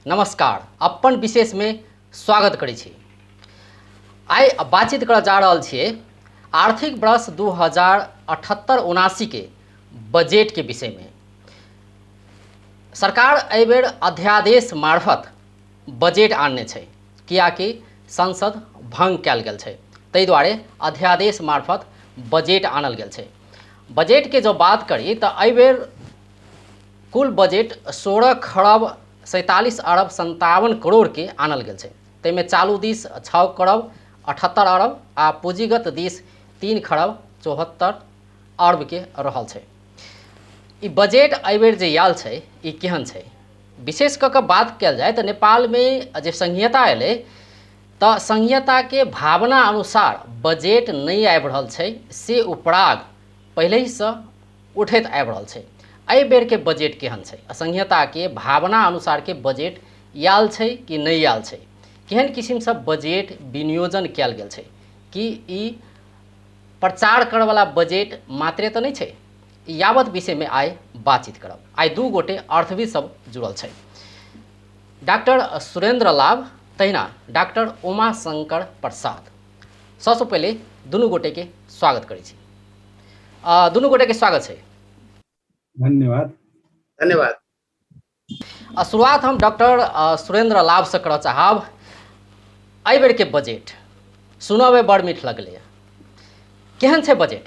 नमस्कार। अपन विशेषमे स्वागत करै छी। आइ बातचीत करऽ जा रहल छियै आर्थिक वर्ष 2078-79 के बजटके विषयमे। सरकार एहिबेर अध्यादेश मार्फत बजट आनने छै, कियाकि संसद भङ्ग कयल गेल छै, ताहि दुआरे अध्यादेश मार्फत बजट आनल गेल छै। बजटके जँ बात करी तऽ एहिबेर कुल बजट 16 खरब 47 अरब 57 करोड़के आनल गेल छै। ताहिमे चालू दिस 6 खरब 78 अरब आ पूँजीगत दिस 3 खरब 74 अरबके रहल छै। ई बजट एहिबेर जे आयल छै ई केहन छै? विशेष कऽ कऽ बात कयल जाय तऽ नेपालमे जे संघीयता एलै तऽ संघीयताके भावना अनुसार बजट नहि आबि रहल छै, से उपराग पहिलहिसँ उठैत आबि रहल छै। एहि बेरके बजट केहन छै? संघीयताके भावना अनुसारके बजट आयल छै कि नहि आयल छै? केहन किसिमसँ बजट विनियोजन कयल गेल छै? कि ई प्रचार करऽवला बजट मात्रे तऽ नहि छै? यावत विषयमे आइ बातचीत करब। आइ दू गोटे अर्थविद सब जुड़ल छै, डॉक्टर सुरेंद्र लाभ तहिना डॉक्टर उमा शंकर प्रसाद। सबसँ पहिले दुनू गोटेके स्वागत करै छी। दुनू गोटेके स्वागत छै। धन्यवाद। धन्यवाद। शुरुआत हम डॉक्टर सुरेंद्र लाभसँ करऽ चाहब। एहि बेरके बजट सुनऽमे बड़ मीठ लगलै, केहन छै बजट?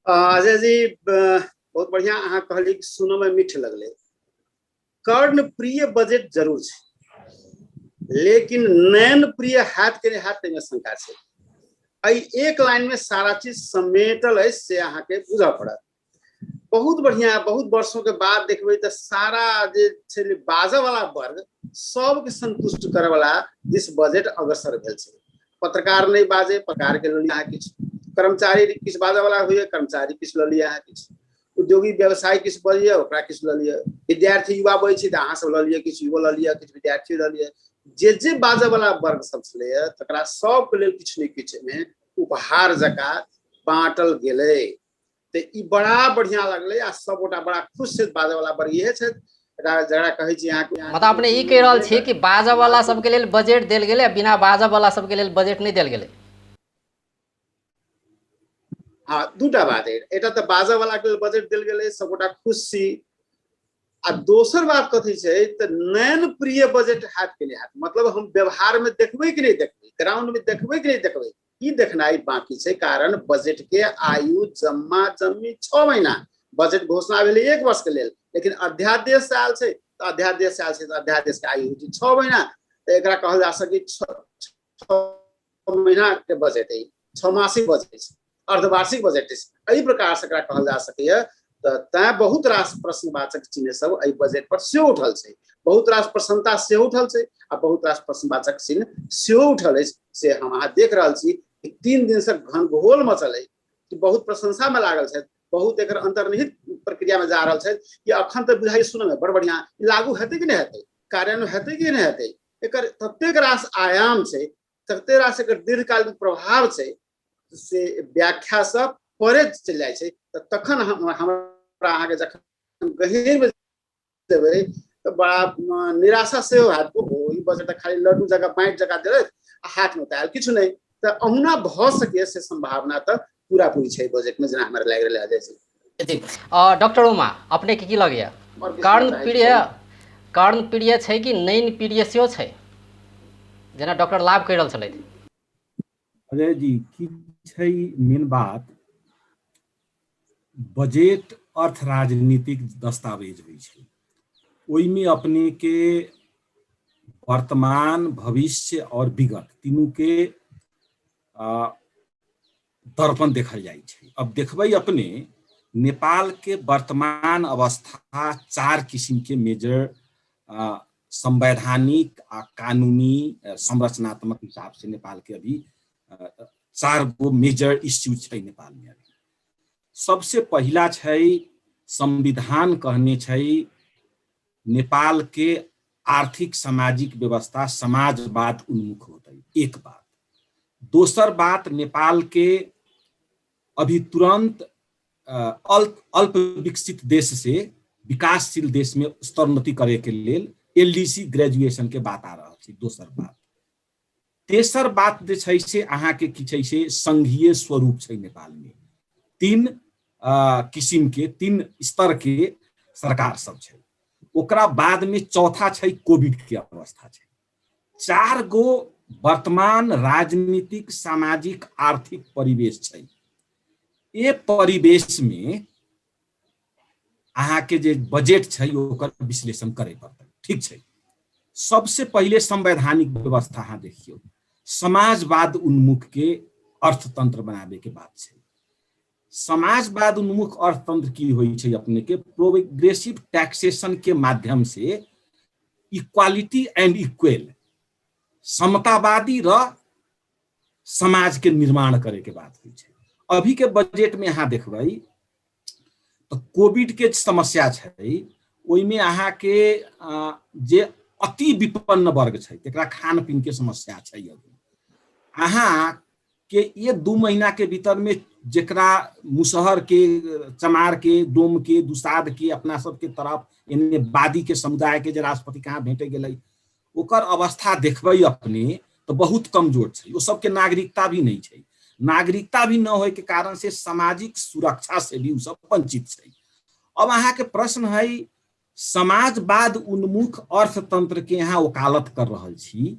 अजय जी, बहुत बढ़िया अहाँ कहलियै कि सुनऽमे मीठ लगलै। कर्णप्रिय बजट जरूर छै, लेकिन नयन प्रिय हैत के नहि हैत ताहिमे शंका छै। एहि एक लाइन में सारा चीज समेटल अछि से अहाँके बुझऽ पड़त। बहुत बढ़िया, बहुत वर्षों के बाद देखबै तऽ सारा जे छै बाजऽ वाला वर्ग सबके संतुष्ट करऽ वाला दिस बजट अग्रसर भेल छै। पत्रकार नहि बाजे, पत्रकार के लऽ लिअ अहाँ किछु, कर्मचारी किछु बाजऽ वाला होइए, कर्मचारी किछु लऽ लिअ अहाँ किछु, उद्योगी व्यवसाय किछु बजैए ओकरा किछु लऽ लिअ, विद्यार्थी युवा बजै छै तऽ अहाँ सब लऽ लिअ किछु, युवो लऽ लिअ किछु, विद्यार्थी लऽ लिअ। जे जे बाजऽ वाला वर्ग सब छलैए तकरा सबके लेल किछु ने किछु एहिमे उपहार जकाँ बाँटल गेलै। तऽ ई बड़ा बढ़िया लगलै आ सब गोटा बड़ा खुश छथि। बाजऽ वाला वर्ग इहे छथि जकरा कहै छी अहाँके। मतलब अपने ई कहि रहल छी कि बाजऽ वाला सबके लेल बजट देल गेलै आ बिना बाजऽ वाला सबके लेल बजट नहि देल गेलै? हाँ, दूटा बात है। एकटा तऽ बाजऽ वाला के लेल बजट देल गेलै, सब गोटा खुश छी। आ दोसर बात कथी छै तऽ नयन प्रिय बजट हैत कि नहि हैत, मतलब हम व्यवहार में देखबै कि नहि देखबै, ग्राउंड में देखबै कि नहि देखबै, ई देखनाइ बाकी छै। कारण बजट के आयु जम्मा जम्मी 6 महीना, बजट घोषणा भेलै 1 वर्ष के लेल, लेकिन अध्यादेश से आयल छै तऽ अध्यादेश से आयल छै तऽ अध्यादेश के आयु होइ छै 6 महीना। तऽ एकरा कहल जा सकै 6 महीना के बजट है, 6 मासिक बजट अछि, अर्धवार्षिक बजट अछि, एहि प्रकार से एकरा कहल जा सकैए। तऽ तैं बहुत रास प्रश्नवाचक चिन्ह सब एहि बजट पर सेहो उठल छै, बहुत रास प्रसन्नता सेहो उठल छै आ बहुत रास प्रश्नवाचक चिन्ह सेहो उठल अछि। से हम अहाँ देख रहल छी कि 3 दिन से घनघोल मचल अछि कि बहुत प्रशंसा में लागल छथि, बहुत एकर अंतर्निहित प्रक्रिया में जा रहल छथि कि अखन तऽ बुझाइ सुनय में बड़ बढ़िया, लागू हेतै कि नहि हेतै, कार्यान्वयन हेतै कि नहि हेतै, एकर ततेक रास आयाम छै, ततेक रास एकर दीर्घकालीन प्रभाव छै, से व्याख्या सब परे चलि जाइ छै। तऽ तखन हमरा अहाँके जखन गहीर में जेबै तऽ बड़ा निराशा सेहो हैत, ओहो ई बजट तऽ खाली लड्डू जकाँ बाँटि जकाँ देलथि आ हाथमे तऽ आयल किछु नहि। तऽ अहुना भऽ सकैए से सम्भावना तऽ पूरा पूरी छै बजटमे, जेना हमरा लागि रहल है। जी डॉक्टर उमा, अपने के की लगैए, कर्णप्रिय कर्णप्रिय छै कि नैन प्रिय सेहो छै, जेना डॉक्टर लाभ कहि रहल छलथि? अजय जी, की छै मेन बात, बजट अर्थ राजनीतिक दस्तावेज होइ छै, ओहिमे अपने के वर्तमान, भविष्य और विगत तीनू के दर्पण देखल जाइ छै। अब देखबै अपने नेपाल के वर्तमान अवस्था 4 किसिम के मेजर संवैधानिक आ कानूनी संरचनात्मक हिसाब से नेपाल के अभी 4 गो मेजर इश्यू छै नेपाल में अभी। सबसे पहिला छै संविधान कहने छै नेपाल के आर्थिक सामाजिक व्यवस्था समाजवाद उन्मुख होतै, एक बात। दोसर बात, नेपाल के अभी तुरंत अल्प विकसित देश से विकासशील देश में स्तरोन्नति करे के लेल एलडीसी ग्रेजुएशन के बात आ रहल छै। दोसर बात, तेसर बात जे छै से अहाँके की छै से संघीय स्वरूप छै नेपाल में। तीन किसिम के, तीन स्तर के सरकार सब छै। ओकरा बाद में चौथा छै कोविड के अवस्था छै। चार गो वर्तमान राजनीतिक, सामाजिक, आर्थिक परिवेश छै। ए परिवेश में अहाँके जे बजट छै ओकर विश्लेषण करे पड़तै। ठीक छै, सबसे पहिले संवैधानिक व्यवस्था अहाँ देखियौ, समाजवाद उन्मुख के अर्थतंत्र बनाबे के बात छै। समाजवाद उन्मुख अर्थतंत्र की होइ छै अपने के प्रोग्रेसिव टैक्सेशन के माध्यम से इक्वालिटी एंड इक्वल, समतावादी र समाज के निर्माण करे के बात होइ छै। अभी के बजट में अहाँ देखबै तऽ कोविड के समस्या छै, ओहिमे अहाँके जे अति विपन्न वर्ग छै तकरा खान पीन के समस्या छै। अभी अहाँ के ये 2 महीना के भीतर में जेकरा मुसहर के, चमार के, डोम के, दुसाध के, अपना सबके तरफ एने वादी के समुदाय के जे राष्ट्रपति कहाँ भेटे गेलै, ओकर अवस्था देखबै अपने तऽ बहुत कमजोर छै। ओ सबके नागरिकता भी नहीं छै, नागरिकता भी न होय के कारण से सामाजिक सुरक्षा से भी ओ सब वंचित छै। अब अहाँके प्रश्न है समाजवाद उन्मुख अर्थतंत्र के यहाँ वकालत कर रहल छी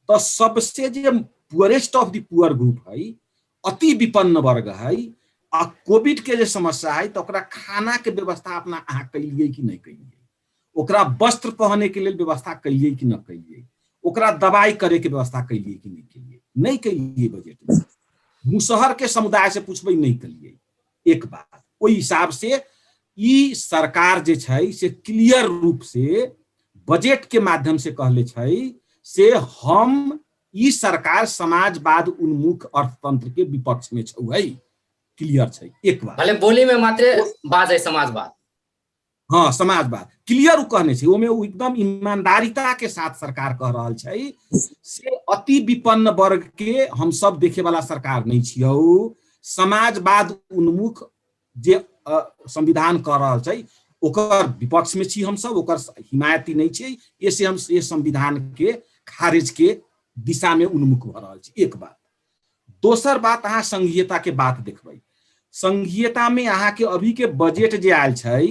तऽ सबसे जे poorest of the poor group है, अति विपन्न वर्ग है, आ कोविड के जे समस्या है तऽ ओकरा खाना के व्यवस्था अपना अहाँ कैलियै कि नहि कैलियै, ओकरा वस्त्र पहने के लेल व्यवस्था कैलियै कि नहि कैलियै, ओकरा दवाई करे के व्यवस्था कैलियै कि नहि कैलियै, नहि कैलियै बजट में। मुसहर के समुदाय से पूछबै नहि कैलियै। एक बात ओहि हिसाब से ई सरकार जे छै से क्लियर रूप से बजट के माध्यम से कहले छै से हम ई सरकार समाजवाद उन्मुख अर्थतंत्र के विपक्ष में छौ है, क्लियर छै। एक बात भले बोली में मात्र बाजै समाजवाद, हाँ समाजवाद क्लियर उ कहने छै, ओमे उ एकदम ईमानदारिता के साथ सरकार कह रहल छै से अति विपन्न वर्ग के हम सब देखे वाला सरकार नहीं छियौ, समाजवाद उन्मुख जे संविधान कह रहल छै ओकर विपक्ष में छी हम सब, ओकर हिमायती नहीं छियै, ऐसे हम ये संविधान के खारिज के दिशा में उन्मुख भऽ रहल छी। एक बात। दोसर बात अहाँ संघीयता के बात देखबै, संघीयता में अहाँ के अभी के बजट जे आयल छै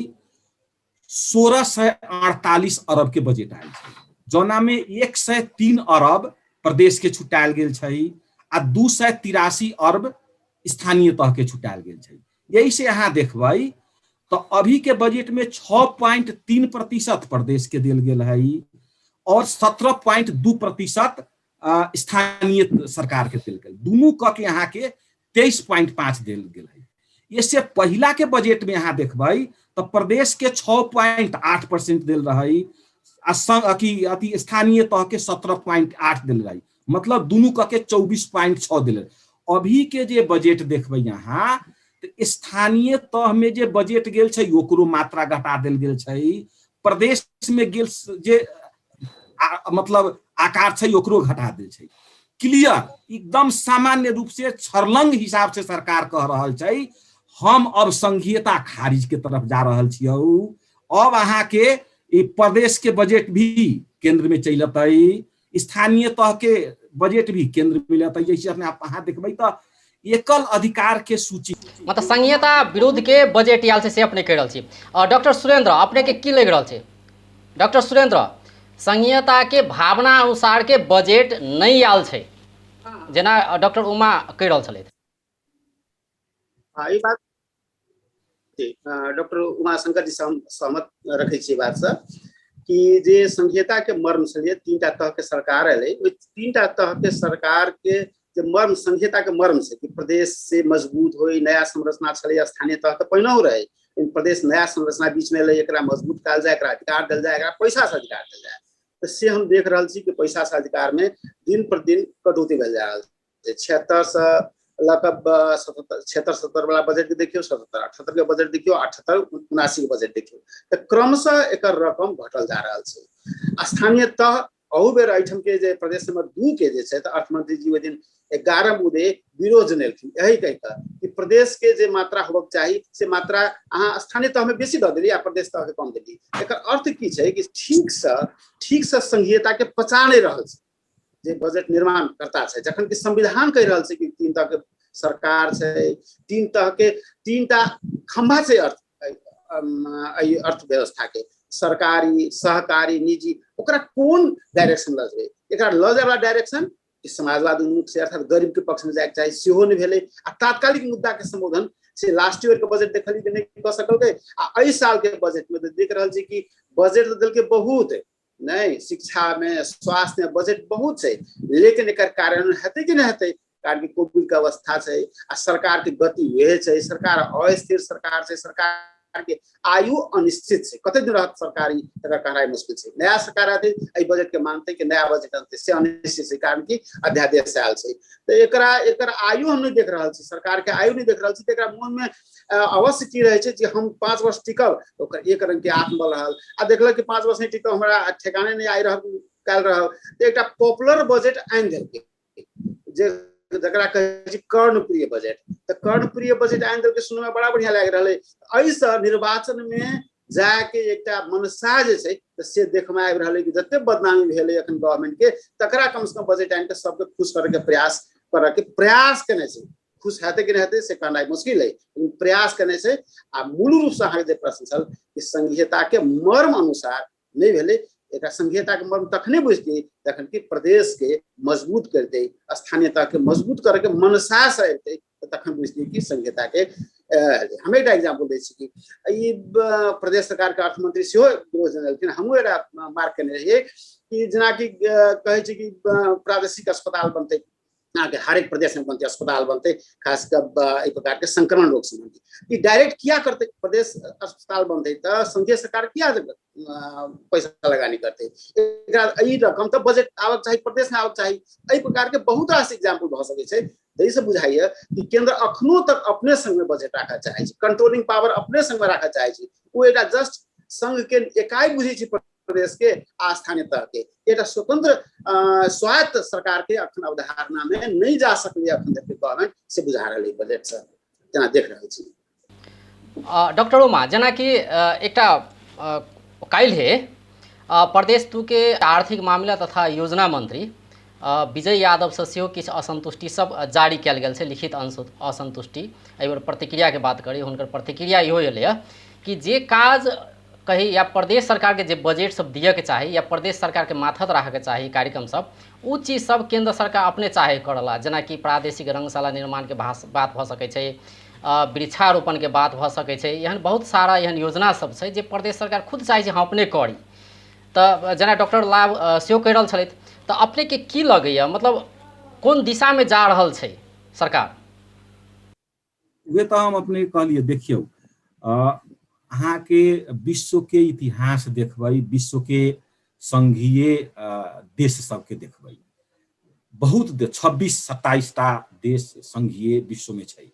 1648 अरब के बजट आयल छै, जौना में 103 अरब प्रदेश के छुटायल गेल छै आ 283 अरब स्थानीय तह के छुटायल गेल छै। यही से अहाँ देखबै तो अभी के बजट में 6.3% प्रदेश के देल गेल है और 17.2% स्थानीय सरकार के देल गेल, दुनू क के यहाँ के 23.5 देल गेल है। इससे पहिला के बजट में यहाँ देखबै तो प्रदेश के 6.8% देल रहे आ अति स्थानीय तह के 17.8 देल रहे, मतलब दुनू क के 24.6 देल रहे। अभी के जे बजट देखबै यहाँ तो स्थानीय तह में जे बजट गेल छै ओकरो मात्रा घटा देल गेल छै, प्रदेश में गेल जे मतलब आकार छै ओकरो घटा देल छै। क्लियर एकदम सामान्य रूप से छरलंग हिसाब से सरकार कह रहल छै हम अब संघीयता खारिज के तरफ जा रहल छियौ, अब अहाँ के ई प्रदेश के बजट भी केंद्र में चलि अतै, स्थानीय तह के बजट भी केंद्र में अतै। जैसे अपने आप अहाँ देखबै तऽ एकल अधिकार के सूची मतलब संघीयता विरुद्ध के बजट आयल छै से अपने कहि रहल छी। डॉक्टर सुरेंद्र, अपने के की लागि रहल छै? डॉक्टर सुरेंद्र, संघीयता के भावना अनुसार के बजट नहि आयल छै जेना डॉक्टर उमा कहि रहल छलथि। हाँ, ई बात डॉक्टर उमाशंकर जी से हम सहमत रखै छी बात से कि जे संघीयता के मर्म छलियै, तीनटा तह के सरकार एलै, ओहि तीनटा तह के सरकार के जे मर्म संघीयता के मर्म छै कि प्रदेश से मजबूत होई, नया संरचना छलै, स्थानीय तह तऽ पहिनहु रहै, लेकिन प्रदेश नया संरचना बीच में एलै, एकरा मजबूत कयल जाय, एकरा अधिकार देल जाय, एकरा पैसा से अधिकार देल जाय। तऽ से हम देख रहल छी कि पैसा से अधिकार में दिन प्रतिदिन कटौती भेल जा रहल छै। 76 से लऽ कऽ 76-70 वाला बजट के देखियौ, 77-78 के बजट देखियौ, 78-79 के बजट देखियौ, तऽ क्रमशः एकर रकम घटल जा रहल छै। स्थानीय तह अहू बेर एहिठाम के जे प्रदेश नंबर 2 के जे छै तऽ अर्थमंत्री जी ओहि दिन 11 बुँदे विरोध जनेलखिन, यही कहि कऽ कि प्रदेश के जे मात्रा होबक चाही से मात्रा अहाँ स्थानीय तह में बेसी दऽ देली आ प्रदेश तह के कम देली। एकर अर्थ की छै कि ठीक से संघीयता के पचा नहि रहल छै जे बजट निर्माण करता छै, जखन कि संविधान कहि रहल छै कि 3 तह के सरकार छै, 3 तह के 3टा खंभा छै अर्थव्यवस्था के, सरकारी, सहकारी, निजी। ओकरा कोन डायरेक्शन लऽ जेबै? एकरा लऽ जाय वाला डायरेक्शन समाजवाद उन्मुख से, अर्थात गरीब के पक्ष में जायके चाही, सेहो नहि भेलै। आ तात्कालिक मुद्दा के संबोधन से लास्ट ईयर के बजट देखलियै कि नहि कऽ सकलकै, आ एहि साल के बजट में तऽ देख रहल छी कि बजट तऽ देलकै बहुत नहि, शिक्षा में, स्वास्थ्य में बजट बहुत छै, लेकिन एकर कार्यान्वयन हेतै कि नहि हेतै? कारण कि कोविड के अवस्था छै आ सरकार के गति वएह छै, सरकार अस्थिर सरकार छै, सरकार के आयु अनिश्चित छै, कते दिन रहत सरकारी तकर कहनाइ मुश्किल छै। नया सरकार आते एहि बजट के मानते कि नया बजट आनते से अनिश्चित छै, कारण कि अध्यादेश आयल छै। तऽ एकर आयु हम नहि देख रहल छी, सरकार के आयु नहि देख रहल छी। तऽ एकरा मन में अवश्य की रहै छै जे हम 5 वर्ष टिकब, ओकर एक रंग के आत्मबल रहल, आ देखलक कि 5 वर्ष नहि टिकब, हमरा ठेकाने नहि आइ रहल काल्हि रहल, तऽ एकटा पॉपुलर बजट आनि देलकै जे जकरा कहै छै कर्णप्रिय बजट। तऽ कर्णप्रिय बजट आनि देलकै, सुनयमे बड़ा बढ़िया लागि रहल है। एहिसँ निर्वाचन में जाके एकटा मनसा जे छै तऽ से देखमे आबि रहल है कि जते बदनामी भेलै अखन गवर्नमेंट के, तकरा कम से कम बजट आनि कऽ सबके खुश करैके प्रयास करैके प्रयास केने छै। खुश हेतै कि नहि हेतै से कहनाइ मुश्किल है, लेकिन प्रयास केने छै। आ मूल रूपसँ अहाँके जे प्रश्न छल कि संघीयता के मर्म अनुसार नहि भेलै, एकरा संघीयता के मर्म तखने बुझतियै जखन कि प्रदेश के मजबूत करतै, स्थानीयता के मजबूत करके मनसा से अबितै, तऽ तखन बुझतियै कि संघीयता के। हम एकटा एग्जाम्पल दै छी कि ई प्रदेश सरकार के अर्थमंत्री सेहो विरोध जनेलखिन, हमहूँ एकटा मार्क केने रहियै कि जेनाकि कहै छै कि प्रादेशिक अस्पताल बनतै, अहाँके हरेक प्रदेश में बनतै अस्पताल बनतै, खास कऽ एहि प्रकार के संक्रमण रोग संबंधी। ई डायरेक्ट किया करतै? प्रदेश अस्पताल बनतै तऽ संघीय सरकार किया पैसा लगानी करतै? एकरा ई रकम तऽ बजट आबक चाही, प्रदेश में आबक चाही। एहि प्रकार के बहुत रास एग्जाम्पल भऽ सकै छै। ताहिसँ बुझाइए कि केंद्र अखनो तक अपने संग में बजट राखऽ चाहै छै, कंट्रोलिंग पावर अपने संग में राखऽ चाहै छै। ओ एकटा जस्ट संघ के इकाई बुझै छै प्रदेश के आ स्थानीय तह के, एकटा स्वतंत्र स्वायत्त सरकार के अखन अवधारणा में नहीं जा सकलै अखन तक गवर्नमेंट, से बुझा रहल है बजट से जेना देख रहल छी। डॉक्टर उमा, जेनाकि एकटा काल्हि प्रदेश 2 के आर्थिक मामिला तथा योजना मंत्री विजय यादवसँ सेहो किछु असन्तुष्टि सब जारी कयल गेल छै, लिखित असन्तुष्टि। एहि पर प्रतिक्रियाके बात करी, हुनकर प्रतिक्रिया इहो एलैए कि जे काज कही या प्रदेश सरकारके जे बजट सब दियके चाही या प्रदेश सरकारके माथत राखऽके चाही कार्यक्रम सब, ओ चीज सब केंद्र सरकार अपने चाहे करला, जेनाकि प्रादेशिक रंगशाला निर्माणके बात भऽ सकै छै, वृक्षारोपणके बात भऽ सकै छै, एहन बहुत सारा एहन योजना सब छै जे प्रदेश सरकार खुद चाहै छै हम अपने करी। तऽ जेना डॉक्टर लाभ सेहो कहि रहल छलथि, तऽ अपनेके की लगैए, मतलब कोन दिशामे जा रहल छै सरकार? उहे तऽ हम अपने कहलियै, देखियौ अहाँके विश्वके इतिहास देखबै, विश्वके संघीय देश सबके देखबै, बहुत 26-27 टा देश संघीय विश्वमे छै,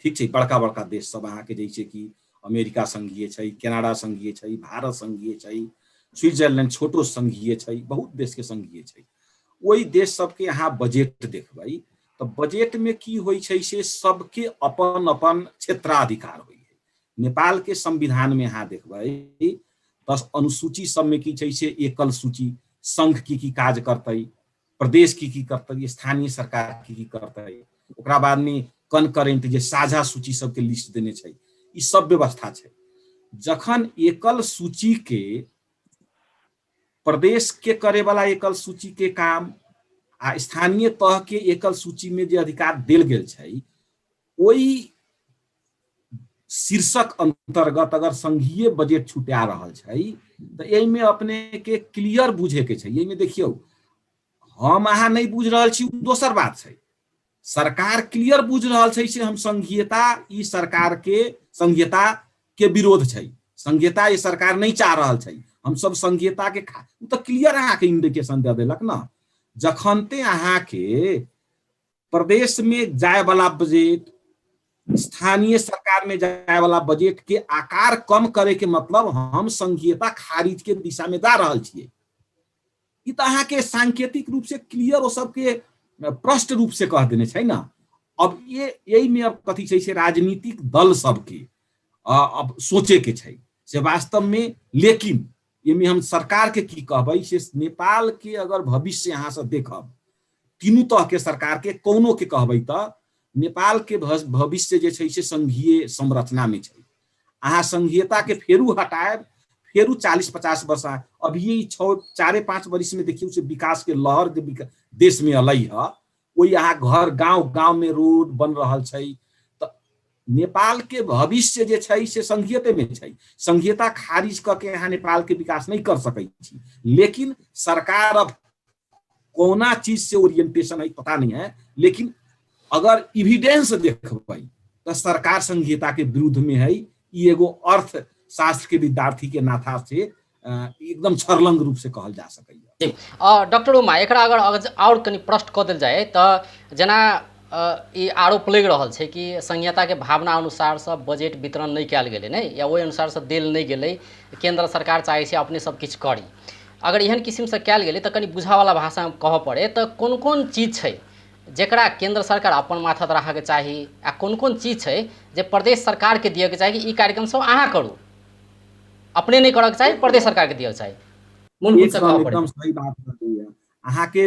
ठीक छै। बड़का बड़का देश सब अहाँके जैसे कि अमेरिका संघीय छै, कनाडा संघीय छै, भारत संघीय छै, स्विट्जरलैंड छोटो संघीय छै, बहुत देश के संघीय छै। ओहि देश सबके अहाँ बजट देखबै तऽ बजट में की होइ छै से सबके अपन अपन क्षेत्राधिकार होइ है। नेपाल के संविधान में अहाँ देखबै तऽ अनुसूची सबमे की छै से एकल सूची, संघ की की काज करतै, प्रदेश की की करतै, स्थानीय सरकार की की करतै, ओकरा बाद में कनकरेंट जे साझा सूची सबके लिस्ट देने छै, ई सब व्यवस्था छै। जखन एकल सूची के प्रदेश के करे वाला एकल सूची के काम आ स्थानीय तह के एकल सूची में जे अधिकार देल गेल छै, ओहि शीर्षक अंतर्गत अगर संघीय बजट छुटा रहल छै तऽ एहिमे अपने के क्लियर बुझे के छै। एहिमे देखियौ, हम अहाँ नहि बुझ रहल छी दोसर बात छै, सरकार क्लियर बुझ रहल छै से हम संघीयता, ई सरकार के संघीयता के विरोध छै, संघीयता ई सरकार नहीं चाह रहल छै, हम सब संघीयता के खा, ओ तऽ क्लियर अहाँके इंडिकेशन दे देलक न। जखनते अहाँके प्रदेश में जाय वाला बजट, स्थानीय सरकार में जाय वाला बजट के आकार कम करे के मतलब हम संघीयता खारिज के दिशा में जा रहल छियै। ई तऽ अहाँके सांकेतिक रूप से क्लियर ओ सबके प्रष्ट रूप से कह देने छै ने। अब ये एहिमे अब कथी छै से राजनीतिक दल सबके अब सोचे के छै से वास्तव में। लेकिन एहिमे हम सरकार के की कहबै से नेपाल के अगर भविष्य यहाँ से देखब, तीनू तरह के सरकार के कोनो के कहबै तऽ नेपाल के भविष्य जे छै से संघीय संरचना में छै। अहाँ संघीयता के फेरू हटायब, फेरू 40-50 वर्ष अभी 4-5 वर्ष में देखियौ से विकास के लहर जे देश में अलै है, ओहि अहाँ घर गाँव गाँव में रोड बन रहल छै। तऽ नेपाल के भविष्य जे छै से संघीयते में छै। संघीयता खारिज कऽ के अहाँ नेपाल के विकास नहीं कर सकै छी। लेकिन सरकार अब कोना चीज से ओरिएंटेशन है पता नहीं है, लेकिन अगर इविडेंस देखबै तऽ सरकार संघीयता के विरुद्ध में है। ई एगो अर्थशास्त्र के विद्यार्थी के नाता से एकदम छरलंग रूप से कहल जा सकैया। जी डॉक्टर उमा, एकरा अगर आओर कनि प्रश्न कऽ देल जाय तऽ जेना ई आरोप लागि रहल छै कि संहिताके भावना अनुसारसँ बजट वितरण नहि कयल गेलै ने, या ओहि अनुसारसँ देल नहि गेलै, केन्द्र सरकार चाहै छै अपने सब किछु करी। अगर एहन किसिमसँ कयल गेलै तऽ कनि बुझावला भाषामे कहऽ पड़े तऽ कोन कोन चीज छै जकरा केन्द्र सरकार अपन माथत राखऽके चाही, आ कोन कोन चीज छै जे प्रदेश सरकारके दिअके चाही कि ई कार्यक्रम सब अहाँ करू, अपने नहि करऽके चाही, प्रदेश सरकारके दिअके चाही। मूलभूत से कहऽ पड़े। एकदम सही बात कहलियै। अहाँके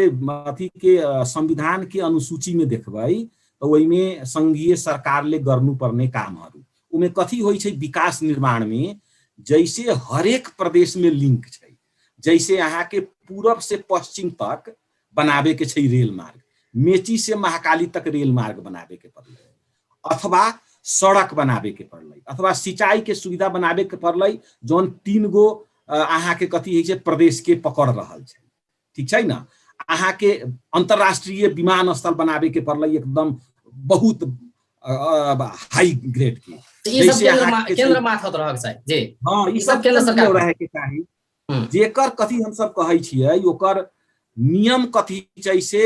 अथी के संविधान के अनुसूची में देखबै तऽ ओहिमे संघीय सरकार ले गर्नुपर्ने कामहरू ओहिमे कथी होइ छै विकास निर्माण में, जैसे हरेक प्रदेश में लिंक छै, जैसे अहाँके पूरब से पश्चिम तक बनाबे के छै रेल मार्ग, मेची से महाकाली तक रेल मार्ग बनाबे के पड़लै, अथवा सड़क बनाबे के पड़लै, अथवा सिंचाई के सुविधा बनाबे के पड़लै, जौन 3 गो अहाँके कथी होइ छै प्रदेश के पकड़ रहल छै, ठीक छै ने। अहाँके अंतर्राष्ट्रीय विमानस्थल बनाबे के पड़लै एकदम बहुत हाई ग्रेड के। ई सब केंद्र माथत रहक चाही जी। हाँ, ई सब केंद्र सरकार रहे के चाही। जेकर कथी हम सब कहै छियै ओकर नियम कथी छै से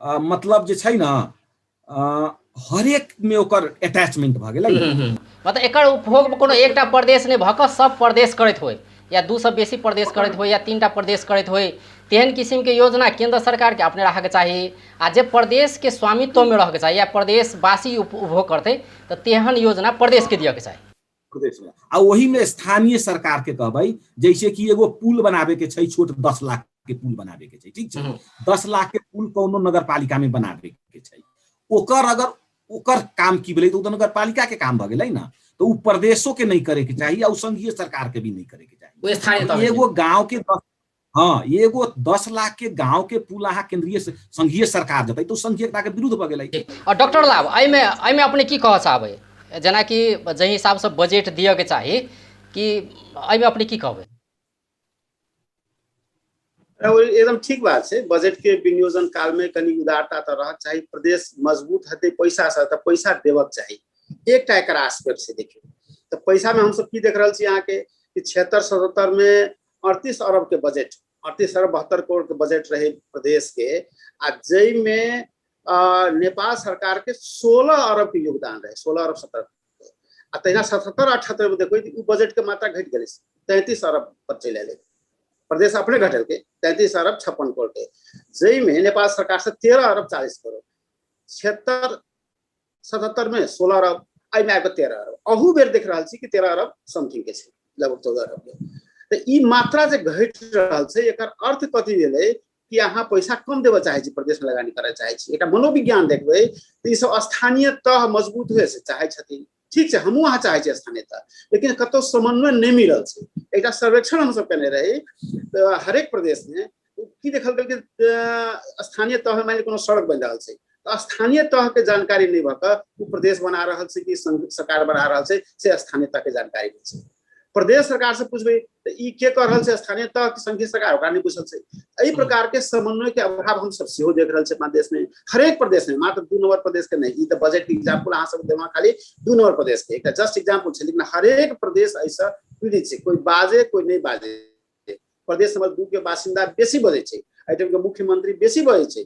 मतलब जे छै ने हरेक में ओकर अटैचमेंट भऽ गेलै। मतलब एकर उपभोग कोनो एकटा प्रदेश नहि भऽ कऽ सब प्रदेश करैत होय, या 2 से बेसी प्रदेश करैत होय, या 3टा प्रदेश करैत होय, तेहन किसिमके योजना केंद्र सरकारके अपने राखऽके चाही, आ जे प्रदेशके स्वामित्वमे रहऽके चाही या प्रदेशवासी उपभोग करतै तऽ तेहन योजना प्रदेशके दिअके चाही। प्रदेश में। आ ओही में स्थानीय सरकार के कहबै, जैसे कि एगो पुल बनाबे के छै, छोट 10 लाख के पुल बनाबे के छै, ठीक छै, 10 लाख के पुल कोनो नगरपालिका में बनाबे के छै, ओकर अगर ओकर काम की भेलै तऽ ओ तऽ नगरपालिका के काम भऽ गेलै ने, तऽ ओ प्रदेशो के नहि करे के चाही आ ओ संघीय सरकार के भी नहि करे के चाही। ओ स्थानीय तौर पे। एगो गांव के दस, हाँ, एगो 10 लाख के गांव के पुल अहाँ केंद्रीय संघीय सरकार जतै तऽ ओ संघीयता के विरुद्ध भऽ गेलै। और डॉक्टर लाभ, एहिमे अपने की कहऽ चाहबै, जेनाकि जाहि हिसाबसँ बजट दिअ के चाही, कि एहिमे अपने की कहबै? एकदम ठीक बात छै। बजट के विनियोजन काल में कनि उदारता तऽ रहक चाही, प्रदेश मजबूत हेतै पैसा से तऽ पैसा देबक चाही। एकटा एकर आस्पेक्ट छै। देखियौ तऽ पैसा में हमसब की देख रहल छी अहाँके कि 76-77 में 38 अरब के बजट, 38 अरब 72 करोड़ के बजट रहे प्रदेश के, आ जाहिमे नेपाल सरकार के 16 अरब के योगदान रहे, 16 अरब 17। आ तहिना 77-78 में देखबै तऽ उ बजट के मात्रा घटि गेलै, 33 अरब पर चलि एलै। प्रदेश अपने घटेलकै 33 अरब 56 करोड़ के, जाहिमे नेपाल सरकार से 13 अरब 40 करोड़, 76-77 में 16 अरब, एहिमे आबि कऽ 13 अरब। अहू बेर देख रहल छी कि 13 अरब समथिंग के छै, लगभग 14 अरब के। तऽ ई मात्रा जे घटि रहल छै, एकर अर्थ कथी भेलै कि अहाँ पैसा कम देबऽ चाहै छी, प्रदेश में लगानी करऽ चाहै छी। एकटा मनोविज्ञान देखबै तऽ ई सब स्थानीय तह मजबूत हुए से चाहै छथिन। ठीक छै, हमहूँ अहाँ चाहै छी स्थानीय तह, लेकिन कतौ समन्वय नहि मिलल छै। एकटा सर्वेक्षण हमसब केने रही तऽ हरेक प्रदेश में की देखल गेल कि स्थानीय तह में मानि लिअ कोनो सड़क बनि रहल छै तऽ स्थानीय तह के जानकारी नहि भऽ कऽ ओ प्रदेश बना रहल छै कि सरकार बना रहल छै, से स्थानीय तह के जानकारी नहि छै। प्रदेश सरकार से पूछबै तऽ ई के कऽ रहल छै, स्थानीय तह कि संघीय सरकार, ओकरा नहि पूछल छै। एहि प्रकार के समन्वय के अभाव हम सब सेहो देख रहल छी अपना देश में, हरेक प्रदेश में, मात्र 2 नंबर प्रदेश के नहि। ई तऽ बजट के एग्जाम्पल अहाँ सब देलहुँ खाली 2 नंबर प्रदेश के, एकटा जस्ट एग्जाम्पल छै, लेकिन हरेक प्रदेश एहिसँ पीड़ित छै। कोइ बाजे कोइ नहि बाजे। प्रदेश नंबर 2 के बासिन्दा बेसी बजै छै, एहिठाम के मुख्यमंत्री बेसी बजै छै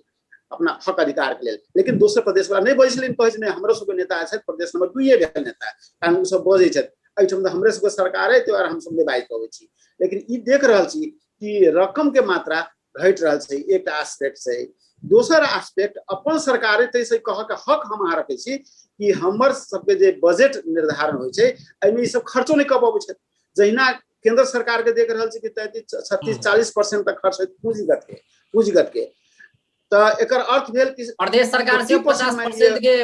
अपना हक अधिकार के लेल, लेकिन दोसर प्रदेश वाला नहि बजै छै, लेकिन कहै छै नहि हमरो सबके नेता छथि, प्रदेश नंबर 2 भेल नेता, कारण ओ सब बजै छथि। एहिठाम तऽ हमरे सबके सरकार है, ताहि दुआरे हमसब नहि बाजि पबै छी। लेकिन ई देख रहल छी कि रकम के मात्रा घटि रहल छै, एकटा एस्पेक्ट छै। दोसर एस्पेक्ट अपन सरकार ताहिसँ कहऽके हक हम अहाँ रखै छी कि हमर सबके जे बजट निर्धारण होइ छै एहिमे ई सब खर्चो नहि कऽ पबै छथि। जहिना केंद्र सरकार के देख रहल छी कि 33 36 40% तक खर्च होइत पूंजीगत के, तऽ एकर अर्थ भेल कि प्रदेश सरकार से 50% के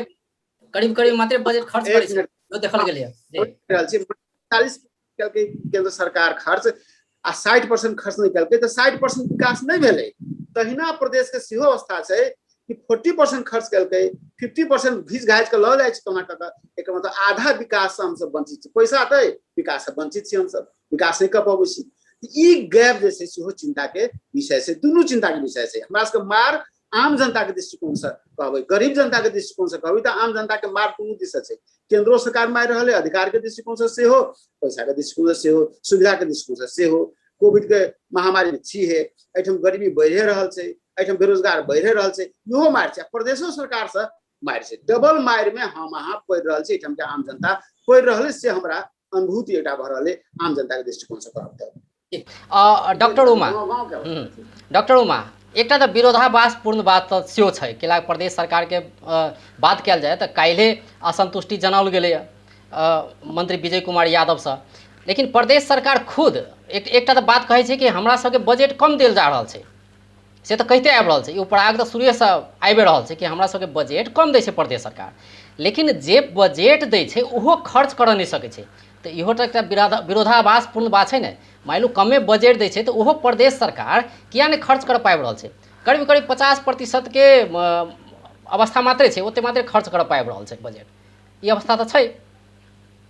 करीब करीब मात्र बजट खर्च करै छै, जो देखल गेलै। रहल छी 40 केलकै केंद्र सरकार खर्च आ 60% खर्च नहि केलकै तऽ 60% विकास नहि भेलै। तहिना प्रदेश के सेहो अवस्था छै कि 40% खर्च केलकै, 50% घीच घाच के लऽ जाइ छै कोना कऽ, एकर मतलब आधा विकास से हमसब वंचित छी। पैसा तऽ विकास से वंचित छी, हमसब विकास नहि कऽ पबै छी। ई गैप जे छै सेहो चिंता के विषय छै, दुनू चिंता के विषय छै। हमरा सबके मार आम जनता के दृष्टिकोण से कहबै, गरीब जनता के दृष्टिकोण से कहबै तऽ आम जनता के मार दुनू दिश से छै। केंद्रो सरकार मारि रहल है, अधिकार के दृष्टिकोण से सेहो, पैसा के दृष्टिकोण से सेहो, सुविधा के दृष्टिकोण से सेहो। कोविड के महामारी में छी है, एहिठाम गरीबी बढ़ि रहल छै, एहिठाम बेरोजगार बढ़ि रहल छै, इहो मारि छै। प्रदेशो सरकार से मारि छै, डबल मारि में हम अहाँ पड़ि रहल छी, एहिठाम के आम जनता पड़ि रहल से हमरा अनुभूति एकटा भऽ रहल है आम जनता के दृष्टिकोण से कहब तऽ। डॉक्टर उमा, डॉक्टर उमा, एकटा तऽ विरोधाभासपूर्ण बात तऽ सेहो छै कि प्रदेश सरकारके बात कयल जाय तऽ काल्हि असंतुष्टि जनाओल गेलैए मंत्री विजय कुमार यादवसँ, लेकिन प्रदेश सरकार खुद एकटा तऽ बात कहै छै कि हमरा सबके बजट कम देल जा रहल छै, से तऽ कहिते आबि रहल छै, ई उपराग तऽ शुरुएसँ आबि रहल छै कि हमरा सबके बजट कम दै छै प्रदेश सरकार, लेकिन जे बजट दै छै ओहो खर्च करऽ नहि सकै छै, तऽ इहो तऽ एकटा विरोधाभासपूर्ण बात छै ने। मानि लू कमे बजट दै छै तऽ ओहो प्रदेश सरकार किया नहि खर्च कर पाबि रहल छै? करीब करीब 50% के अवस्था मात्रे छै, ओते मात्रे खर्च कर पाबि रहल छै बजट, ई अवस्था तऽ छै।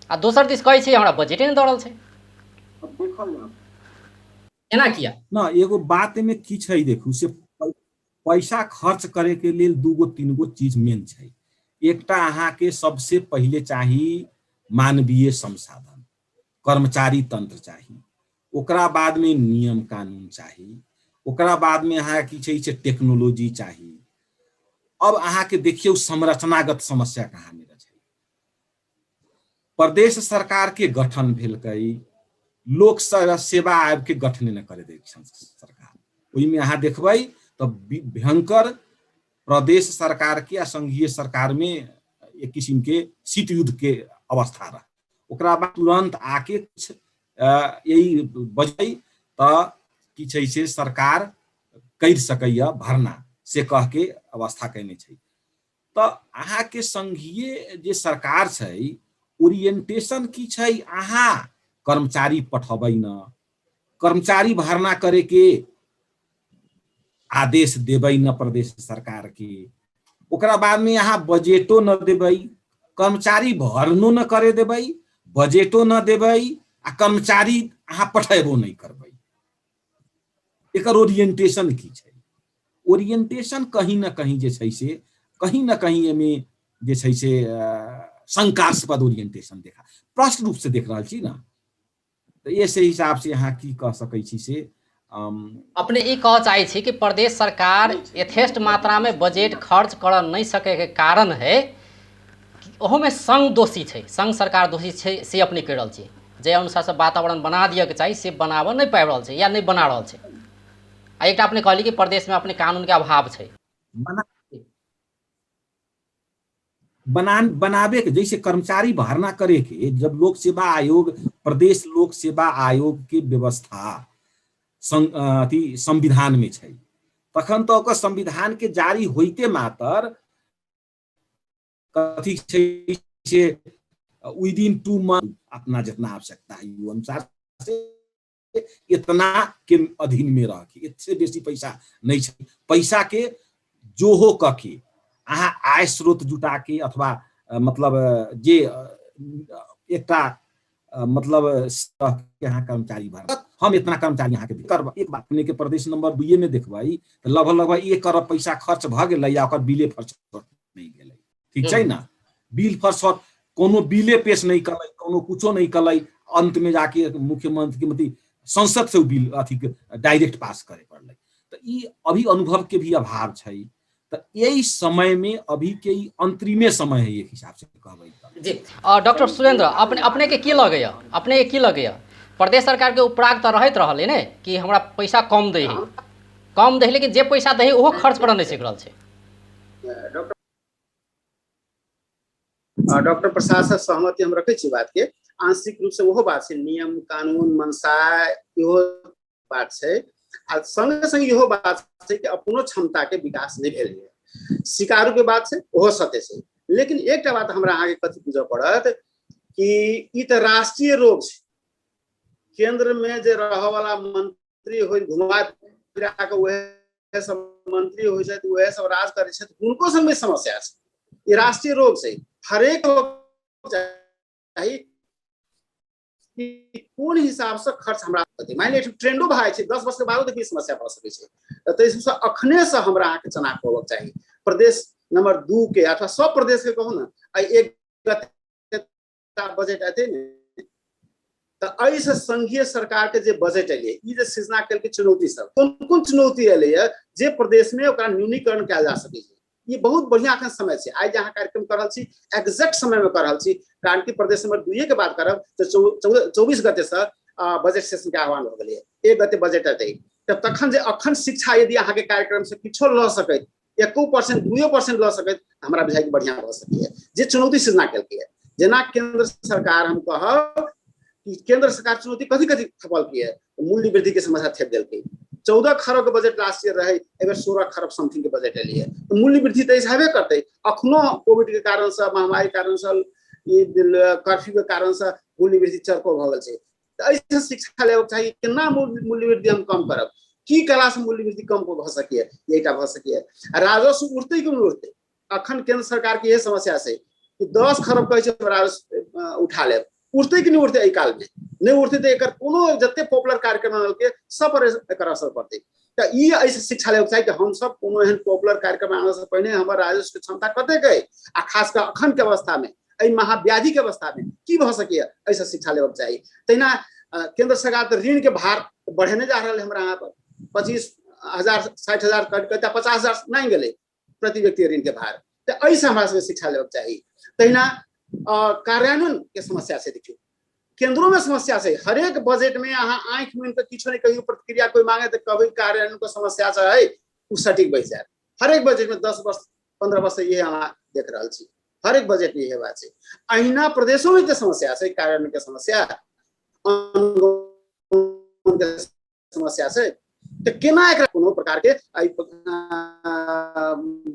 आ दोसर दिस कहै छै हमरा बजटे नहि दऽ रहल छै, एना किया न? एगो बात में की छै देखू, से पैसा खर्च करे के लेल दूगो तीन गो चीज मेन छै। एकटा अहाँके सबसे पहिले चाही मानवीय संसाधन, कर्मचारी तंत्र चाही, ओकरा बाद में नियम कानून चाही, ओकरा बाद में अहाँ की छै से टेक्नोलॉजी चाही। अब अहाँके देखियौ संरचनागत समस्या कहाँ में छै। प्रदेश सरकार के गठन भेलकै, लोक सेवा आयोग के गठन नहि करे दै सरकार, ओहिमे अहाँ देखबै तऽ भयंकर प्रदेश सरकार के आ संघीय सरकार में एक किसिम के शीत युद्ध के अवस्था रह। ओकरा बाद तुरंत आके कुछ यही बजै तऽ की छै से सरकार करि सकैया भरना से कह के अवस्था कयने छै। तऽ अहाँके संघीय जे सरकार छै ओरिएंटेशन की छै, अहाँ कर्मचारी पठबै न, कर्मचारी भरना करे के आदेश देबै न प्रदेश सरकार के, ओकरा बाद में अहाँ बजटो न देबै, कर्मचारी भरनो न करे देबै, बजटो न देबै आ कर्मचारी अहाँ पठेबो नहीं करबै। एकर ओरिएंटेशन की छै? ओरिएंटेशन कहीं न कहीं जे छै से कहीं न कहीं एहिमे जे छै से शंकास्पद ओरिएंटेशन देखा प्रश्न रूप से देख रहल छी ना, तऽ एहि से हिसाब से अहाँ की कह सकै छी से अपने ई कह चाहै छी कि प्रदेश सरकार यथेष्ट मात्रा में बजट खर्च करऽ नहीं सके के कारण है ओहोमे संघ दोषी छै, संघ सरकार दोषी छै से अपने कहि रहल छी। जे अनुसार से वातावरण बना दिअ के चाही से बनाबऽ नहि पाबि रहल छै या नहि बना रहल छै। आ एकटा अपने कहली कि प्रदेशमे अपने कानूनके अभाव छै। बना बनाबे के जैसे कर्मचारी भर्ना करे के जब लोक सेवा आयोग प्रदेश लोक सेवा आयोग के व्यवस्था अथी संविधान में छै, तखन तऽ ओकर संविधान के जारी होइते मात्र कथी छै से विदिन 2 मंथ अपना जितना आवश्यकता है वो अनुसार से इतना के अधीन में रह के इससे बेसी पैसा नहीं छै। पैसा के जोहो क के अहाँ आय स्रोत जुटा के अथवा मतलब जे एकटा मतलब के अहाँ कर्मचारी भर हम इतना कर्मचारी अहाँके करब। एक बात अपने के प्रदेश नंबर 2 में देखबै तऽ लगभग लगभग 1 अरब पैसा खर्च भऽ गेलै या ओकर बिले फर्च नहि गेलै, ठीक छै ना? बिल फर शॉर्ट कोनो बिले पेश नहीं कलै, कोनो कुछो नहीं कलै, अंत में जाके मुख्यमंत्री के मतलब संसद से बिल अथी डायरेक्ट पास करे पड़लै। तऽ ई अभी अनुभव के भी अभाव छै। तऽ एहि समय में अभी के ई अंतरिमे समय है एक हिसाब से कहबै तऽ। जी डॉक्टर सुरेंद्र, अपने अपने के की लगैया, अपने के की लगैया प्रदेश सरकार के उपराग तऽ रहैत रहल है ने कि हमरा पैसा कम दै है? कम दही, लेकिन जे पैसा दही ओहो खर्च करऽ नहि सीख रहल छै। डॉक्टर प्रसाद से सहमति हम रखै छी बात के, आंशिक रूप से ओहो बात छै, नियम कानून मनसा इहो बात छै, आ संगे संगे इहो बात छै कि अपनो क्षमता के विकास नहि भेल है। शिकारू के बात छै, ओहो सत्य छै, लेकिन एकटा बात हमरा अहाँके कथी बुझऽ पड़त कि ई तऽ राष्ट्रीय रोग छै। केंद्र में जे रहऽ वाला मंत्री होइ, घुमा फिरा के वएह सब मंत्री होइ छथि, वएह सब राज करै छथि, हुनको संगे समस्या छै। ई राष्ट्रीय रोग छै, हरेक चाही कि कोन हिसाब से खर्च हमरा होतै। मानि लिअ ट्रेंडो भए जाइ छै, 10 वर्ष के बादो देखियौ समस्या भऽ सकै छै। तऽ ताहि हिसाबसँ अखने से हमरा अहाँके चनाक होबक चाही। प्रदेश नंबर 2 के अथवा सब प्रदेश के कहू ने, आइ 1 गते बजट एतै ने, तऽ एहिसँ संघीय सरकार के जे बजट एलै, ई जे सृजना केलकै चुनौती सब, कोन कोन चुनौती एलैए जे प्रदेश में ओकरा न्यूनीकरण कयल जा सकै छै, ई बहुत बढ़िया अखन समय छै। आइ जे अहाँ कार्यक्रम कर रहल छी, एग्जैक्ट समय में कर रहल छी, कारण कि प्रदेश नंबर 2 के बात करब तऽ 24 गते से बजट सेशन के आह्वान भऽ गेलैए, 1 गते बजट एतै। तऽ तखन जे अखन शिक्षा यदि अहाँके कार्यक्रम से किछो लऽ सकैत, 1% 2% लऽ सकैत, हमरा बुझाइ कि बढ़िया भऽ सकैए। जे चुनौती सृजना केलकैए, जेना केंद्र सरकार, हम कहब कि केंद्र सरकार चुनौती कथी कथी थपलकै, मूल्य वृद्धि के समस्या थेप देलकै। 14 खरब के बजट लास्ट ईयर रहे, एहि 16 खरब समथिंग के बजट एलियै, तऽ मूल्य वृद्धि तऽ हेबे करतै। अखनो कोविड के कारण से, महामारी के कारण से, ई कर्फ्यू के कारण से मूल्य वृद्धि चरको भऽ गेल छै। तऽ एहिसँ शिक्षा लेबाक चाही केना मूल्य वृद्धि हम कम करब, की कला से मूल्य वृद्धि कम भऽ सकैए, एहिटा भऽ सकैए। आ राजस्व उठतै कि नहि उठतै, अखन केंद्र सरकार के इहे समस्या छै कि 10 खरब कहै छै राजस्व उठा लेब, उठतै कि नहि उठतै एहि काल में, नहि उठतै तऽ एकर कोनो जते पॉपुलर कार्यक्रम आनलकै सब पर एकर असर पड़तै। तऽ ई एहिसँ शिक्षा लेबाक चाही कि हमसब कोनो एहन पॉपुलर कार्यक्रम आनऽ से पहिने हमर राजस्व के क्षमता कतेक अइ, आ खास कऽ अखन के अवस्था में, एहि महाव्याधि के अवस्था में की भऽ सकैए, एहिसँ शिक्षा लेबाक चाही। तहिना केंद्र सरकार तऽ ऋण के भार बढ़ेने जा रहल है हमरा यहाँ पर, 25,000 60,000 कट कऽ 50,000 नहि गेलै प्रति व्यक्ति ऋण के भार, तऽ एहिसँ हमरा सबके शिक्षा लेबाक चाही। तहिना कार्यान्वयन के समस्या छै, देखियौ केंद्रो में समस्या छै, हरेक बजट में अहाँ आँखि मुनि कऽ किछो नहि कहियौ, प्रतिक्रिया कोइ मांगे तऽ कहबै कार्यान्वयन के समस्या छै, ओ सटीक बैस जायत। हरेक बजट में 10 वर्ष 15 वर्ष से इहे अहाँ देख रहल छी, हरेक बजट में इहे बात छै। अहिना प्रदेशो में तऽ समस्या छै, कार्यान्वयन के समस्या, के समस्या छै, तऽ केना एकरा कोनो प्रकार के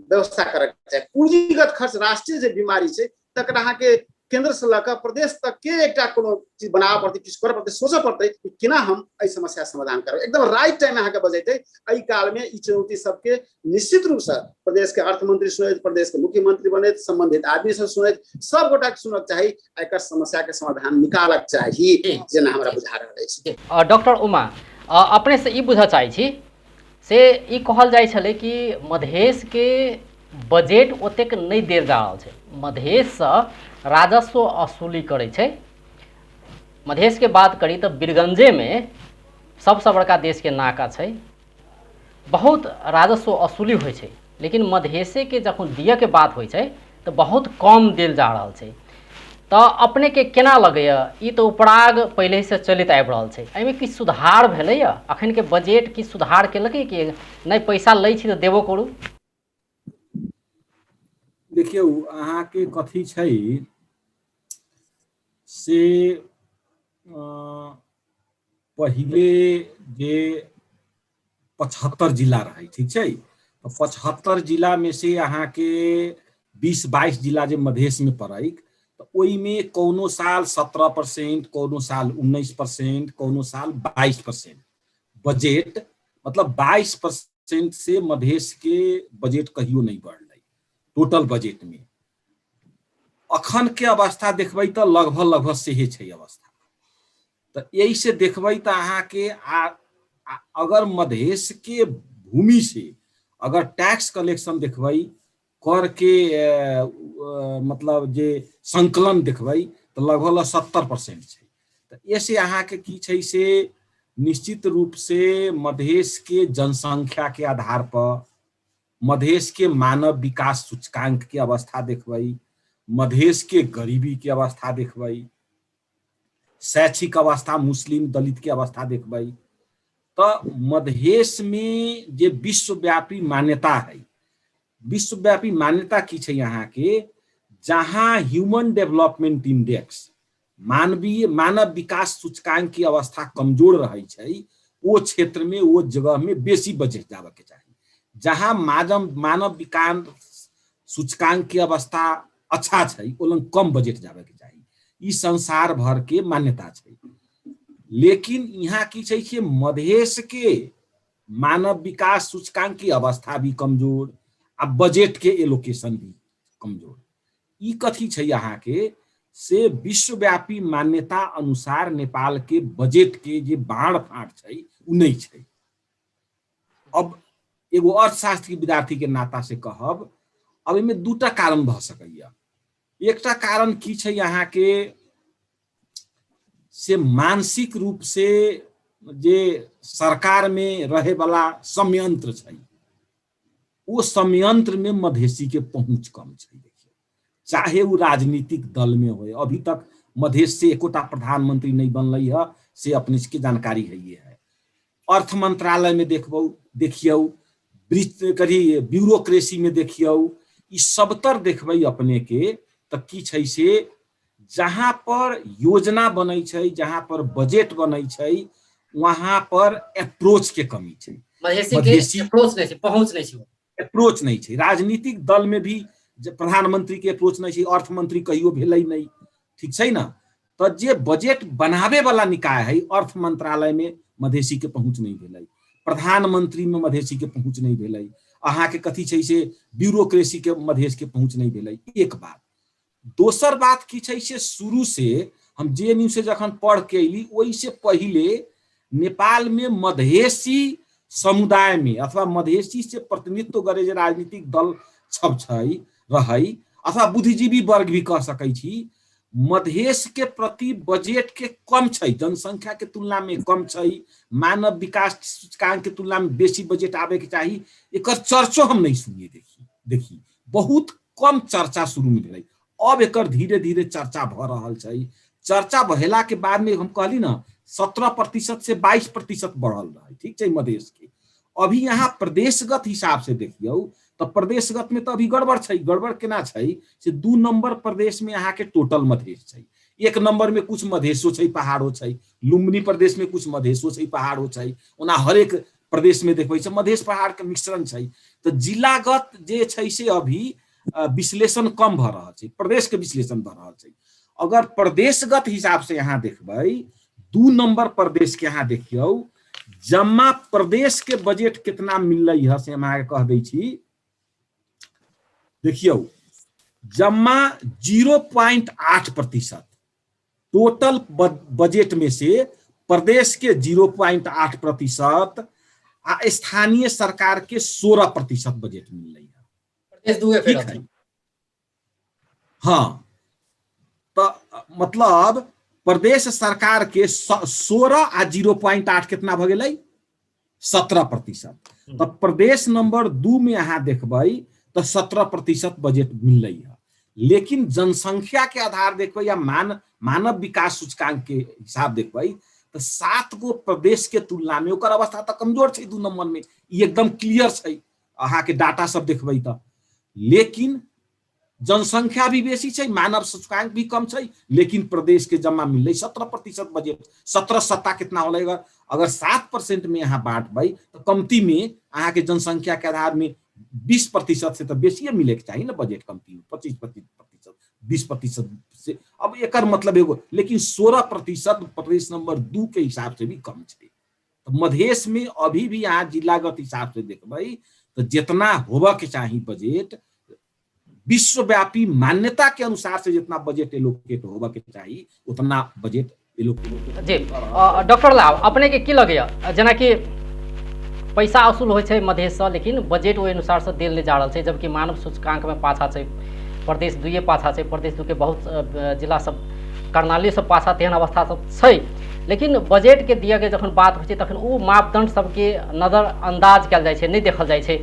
व्यवस्था करक चाही। पूंजीगत खर्च राष्ट्रीय जे बीमारी छै तकर अहाँके केंद्र से लऽ कऽ प्रदेश तक के एकटा कोनो चीज बनाबऽ पड़तै, किछु करऽ पड़तै, सोचऽ पड़तै कि केना हम एहि समस्या समाधान करब। एकदम राइट टाइम अहाँके बजट है, एहि काल में ई चुनौती सबके निश्चित रूप से प्रदेश के अर्थमंत्री सुनैत, प्रदेश के मुख्यमंत्री बनैत, संबंधित आदमी सब सुनैत, सब गोटा के सुनक चाही, एकर समस्या के समाधान निकालक चाही, जेना हमरा बुझा रहल अछि। डॉक्टर उमा, अपने से ई बुझऽ चाहै छी से ई कहल जाइ छलै कि मधेशके बजट ओतेक नहि देल जा रहल छै, मधेशसँ राजस्व वसूली करै छै। मधेशके बात करी तऽ बीरगंजेमे सबसँ बड़का देशके नाका छै, बहुत राजस्व वसूली होइ छै, लेकिन मधेशेके जखन दियऽके बात होइ छै तऽ बहुत कम देल जा रहल छै। तऽ अपनेके केना लगैए, ई तऽ उपराग पहिलेसँ चलैत आबि रहल छै, एहिमे किछु सुधार भेलैए? अखनके बजट किछु सुधार केलकै कि नहि? पैसा लै छी तऽ देबो करू। देखियौ अहाँके कथी छै से पहिले जे 75 जिला रहै, ठीक छै, तऽ 75 जिलामे से अहाँके 20-22 जिला जे मधेशमे पड़ै, तऽ ओहिमे कोनो साल 17%, कोनो साल 19%, कोनो साल 22% बजट, मतलब 22% से मधेशके बजट कहियो नहि बढ़लै टोटल बजटमे। अखन के अवस्था देखबै तऽ लगभग लगभग सेहे छै अवस्था। तऽ एहिसँ देखबै तऽ अहाँके आ अगर मधेशके भूमि से अगर टैक्स कलेक्शन देखबै, कर के मतलब जे संकलन देखबै तऽ लगभग 70% छै। तऽ एहिसँ अहाँके की छै से निश्चित रूप से मधेशके जनसंख्याके आधार पर, मधेशके मानव विकास सूचकांकके अवस्था देखबै, मधेशके गरीबीके अवस्था देखबै, शैक्षिक अवस्था, मुस्लिम दलित के अवस्था देखबै, तऽ मधेश में जे विश्वव्यापी मान्यता है, विश्वव्यापी मान्यता की छै अहाँके, जहाँ ह्यूमन डेवलपमेंट इंडेक्स मानवीय मानव विकास सूचकांक की अवस्था कमजोर रहै छै, ओ क्षेत्र में ओ जगह में बेसी बजट जाबे के चाही। जहाँ मानव विकास सूचकांक के अवस्था अच्छा छै, ओ लग कम बजट जाबे के चाही। ई संसार भर के मान्यता छै। लेकिन यहाँ की छै कि मधेश के मानव विकास सूचकांक की अवस्था भी कमजोर आ बजट के एलोकेशन भी कमजोर। ई कथी छै अहाँके से विश्वव्यापी मान्यता अनुसार नेपाल के बजट के जे बाढ़ फाँट छै उ नहि छै। अब एगो अर्थशास्त्र के विद्यार्थी के नाता से कहब, अब एहिमे दूटा कारण भऽ सकैया। एकटा कारण की छै अहाँके से मानसिक रूप से जे सरकार में रहे वाला संयंत्र छै, ओ संयंत्र में मधेसी के पहुंच कम छै। देखियौ, चाहे वो राजनीतिक दल में होए, अभी तक मधेश से एकोटा प्रधानमंत्री नहीं बनलै है, से अपने के जानकारी है ये है। अर्थ मंत्रालय में देखबौ, देखियौ, कभी ब्यूरोक्रेसी में देखियौ, ई सबतर देखबै अपने के तऽ की छै से जहाँ पर योजना बनै छै, जहाँ पर बजट बनै छै, वहाँ पर अप्रोच के कमी छै। मधेसी के मधेसी अप्रोच नहि छै, पहुँच नहि छै। अप्रोच नहि छै। राजनीतिक दल में भी प्रधानमंत्री के अप्रोच नहि छै, अर्थमंत्री कहियो भेलै नहि, ठीक छै ने। तऽ जे बजट बनावे वाला निकाय है, अर्थ मंत्रालय में मधेसी के पहुँच नहि भेलै, प्रधानमंत्री में मधेसी के पहुँच नहि भेलै, अहाँके कथी छै से ब्यूरोक्रेसी के मधेश के पहुँच नहि भेलै। एक बात। दोसर बात की छै से शुरू से हम जे एन यू से जखन पढ़ के अयली, ओहि से पहिले नेपाल में मधेसी समुदाय में अथवा मधेसी से प्रतिनिधित्व करे जे राजनीतिक दल सब छै रहै, अथवा बुद्धिजीवी वर्ग भी कह सकै छी, मधेश के प्रति बजट के कम छै, जनसंख्या के तुलना में कम छै, मानव विकास सूचकांक के तुलना में बेसी बजट आबे के चाही, एकर चर्चो हम नहीं सुनिए। देखी बहुत कम चर्चा शुरू में भेलै, अब एकर धीरे धीरे चर्चा भऽ रहल छै। चर्चा भेला के बाद में हम कहली ना 17% से 22% बढ़ल रहै, ठीक छै मधेश के। अभी यहाँ प्रदेशगत हिसाब से देखियौ तऽ प्रदेशगत में तऽ अभी गड़बड़ छै। गड़बड़ केना छै से 2 नंबर प्रदेश में अहाँके टोटल मधेश छै, 1 नंबर में कुछ मधेशो छै पहाड़ो छै, लुम्बिनी प्रदेश में कुछ मधेशो छै पहाड़ो छै, ओना हरेक प्रदेश में देखबै छै मधेश पहाड़ के मिश्रण छै। तऽ जिलागत जे छै से अभी विश्लेषण कम भऽ रहल छै, प्रदेश के विश्लेषण भऽ रहल छै। अगर प्रदेशगत हिसाब से यहाँ देखबै, 2 नंबर प्रदेश के यहाँ देखियौ, जमा प्रदेश के बजट कितना मिललै है से हम अहाँके कह दै छी। देखियौ, जमा 0.8% टोटल बजट में से प्रदेश के 0.8% आ स्थानीय सरकार के 16% बजट मिललै है। प्रदेश दू के ठीक फेर है। हाँ, तो मतलब प्रदेश सरकार के 16 आ 0.8 कितना भ गेलै, 17%। तो प्रदेश नंबर 2 में अहाँ देखबै तो 17% बजट मिललै है। लेकिन जनसंख्या के आधार देखबै या मानव विकास सूचकांक के हिसाब देखबै तो 7 गो प्रदेश के तुलना में ओकर अवस्था तो कमजोर छै 2 नंबर में, ई एकदम क्लियर छै अहाँ के डाटा सब देखबै तो। लेकिन जनसंख्या भी बेसी छै, मानव सूचकांक भी कम छै, लेकिन प्रदेश के जमा मिललै 17% बजट। 17 सत्ता कितना होलै, अगर 7% में अहाँ बांटबै तो कमती में अहाँ के जनसंख्या के आधार में 20% से तो बेसिए मिले के चाही ना बजट, कमती में 25-25%, 20% से। अब एकर मतलब एगो, लेकिन 16% प्रदेश नंबर 2 के हिसाब से भी कम छै। तो मधेश में अभी भी अहाँ जिलागत हिसाब से देखबै तो जितना होबऽ के चाही बजट, विश्वव्यापी मान्यता के अनुसार से जितना बजट एलोकेट होबऽ के चाही उतना बजट एलोकेट। जी डॉक्टर लाभ, अपने के की लगैया, जेनाकि पैसा वसूल होइ छै मधेशसँ, लेकिन बजट ओहि अनुसार से देल नहि जा रहल छै, जबकि मानव सूचकांक में पाछा छै प्रदेश 2 पाछा छै, प्रदेश 2 के बहुत जिला सब कर्णाली सब पाछा, तेहन अवस्था सब छै। लेकिन बजट के दिअ के जखन बात होइ छै तखन ओ मापदंड सबके नजरअंदाज कयल जाइ छै, नहि देखल जाइ छै।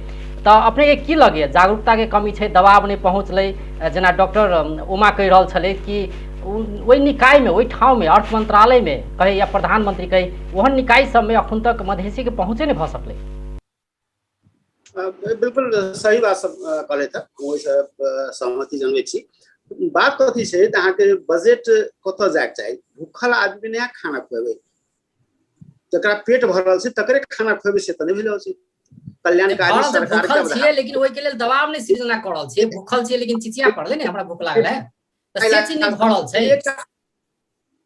तऽ अपने के की लगैया, जागरूकता के कमी छै, दबाव नहि पहुँचलै? जेना डॉक्टर उमा कहि रहल छलै कि ओहि निकायमे, ओहि ठाउँमे, अर्थ मन्त्रालयमे कहे या प्रधानमन्त्री कहे, ओहन निकाय सबमे अखन तक मधेसीके पहुँचे नहि भऽ सकलै। बिल्कुल सही बात सब कहले थ, हम ओहिसँ सहमति जनबै छी। बात कथी छै तऽ अहाँके बजट कतऽ जायके चाही? भूखल आदमी नहि खाना खुएबै, जकरा पेट भरल छै तकरे खाना खुएबै, से तऽ नहि भेल छै। कल्याणकारी सरकार भूखल छियै लेकिन ओहि के लेल दबाव नहि सृजना कर रहल छियै। भूखल छियै लेकिन चिचिया पड़लै ने हमरा भूख लागल है, तऽ से चीज नहि भऽ रहल छै।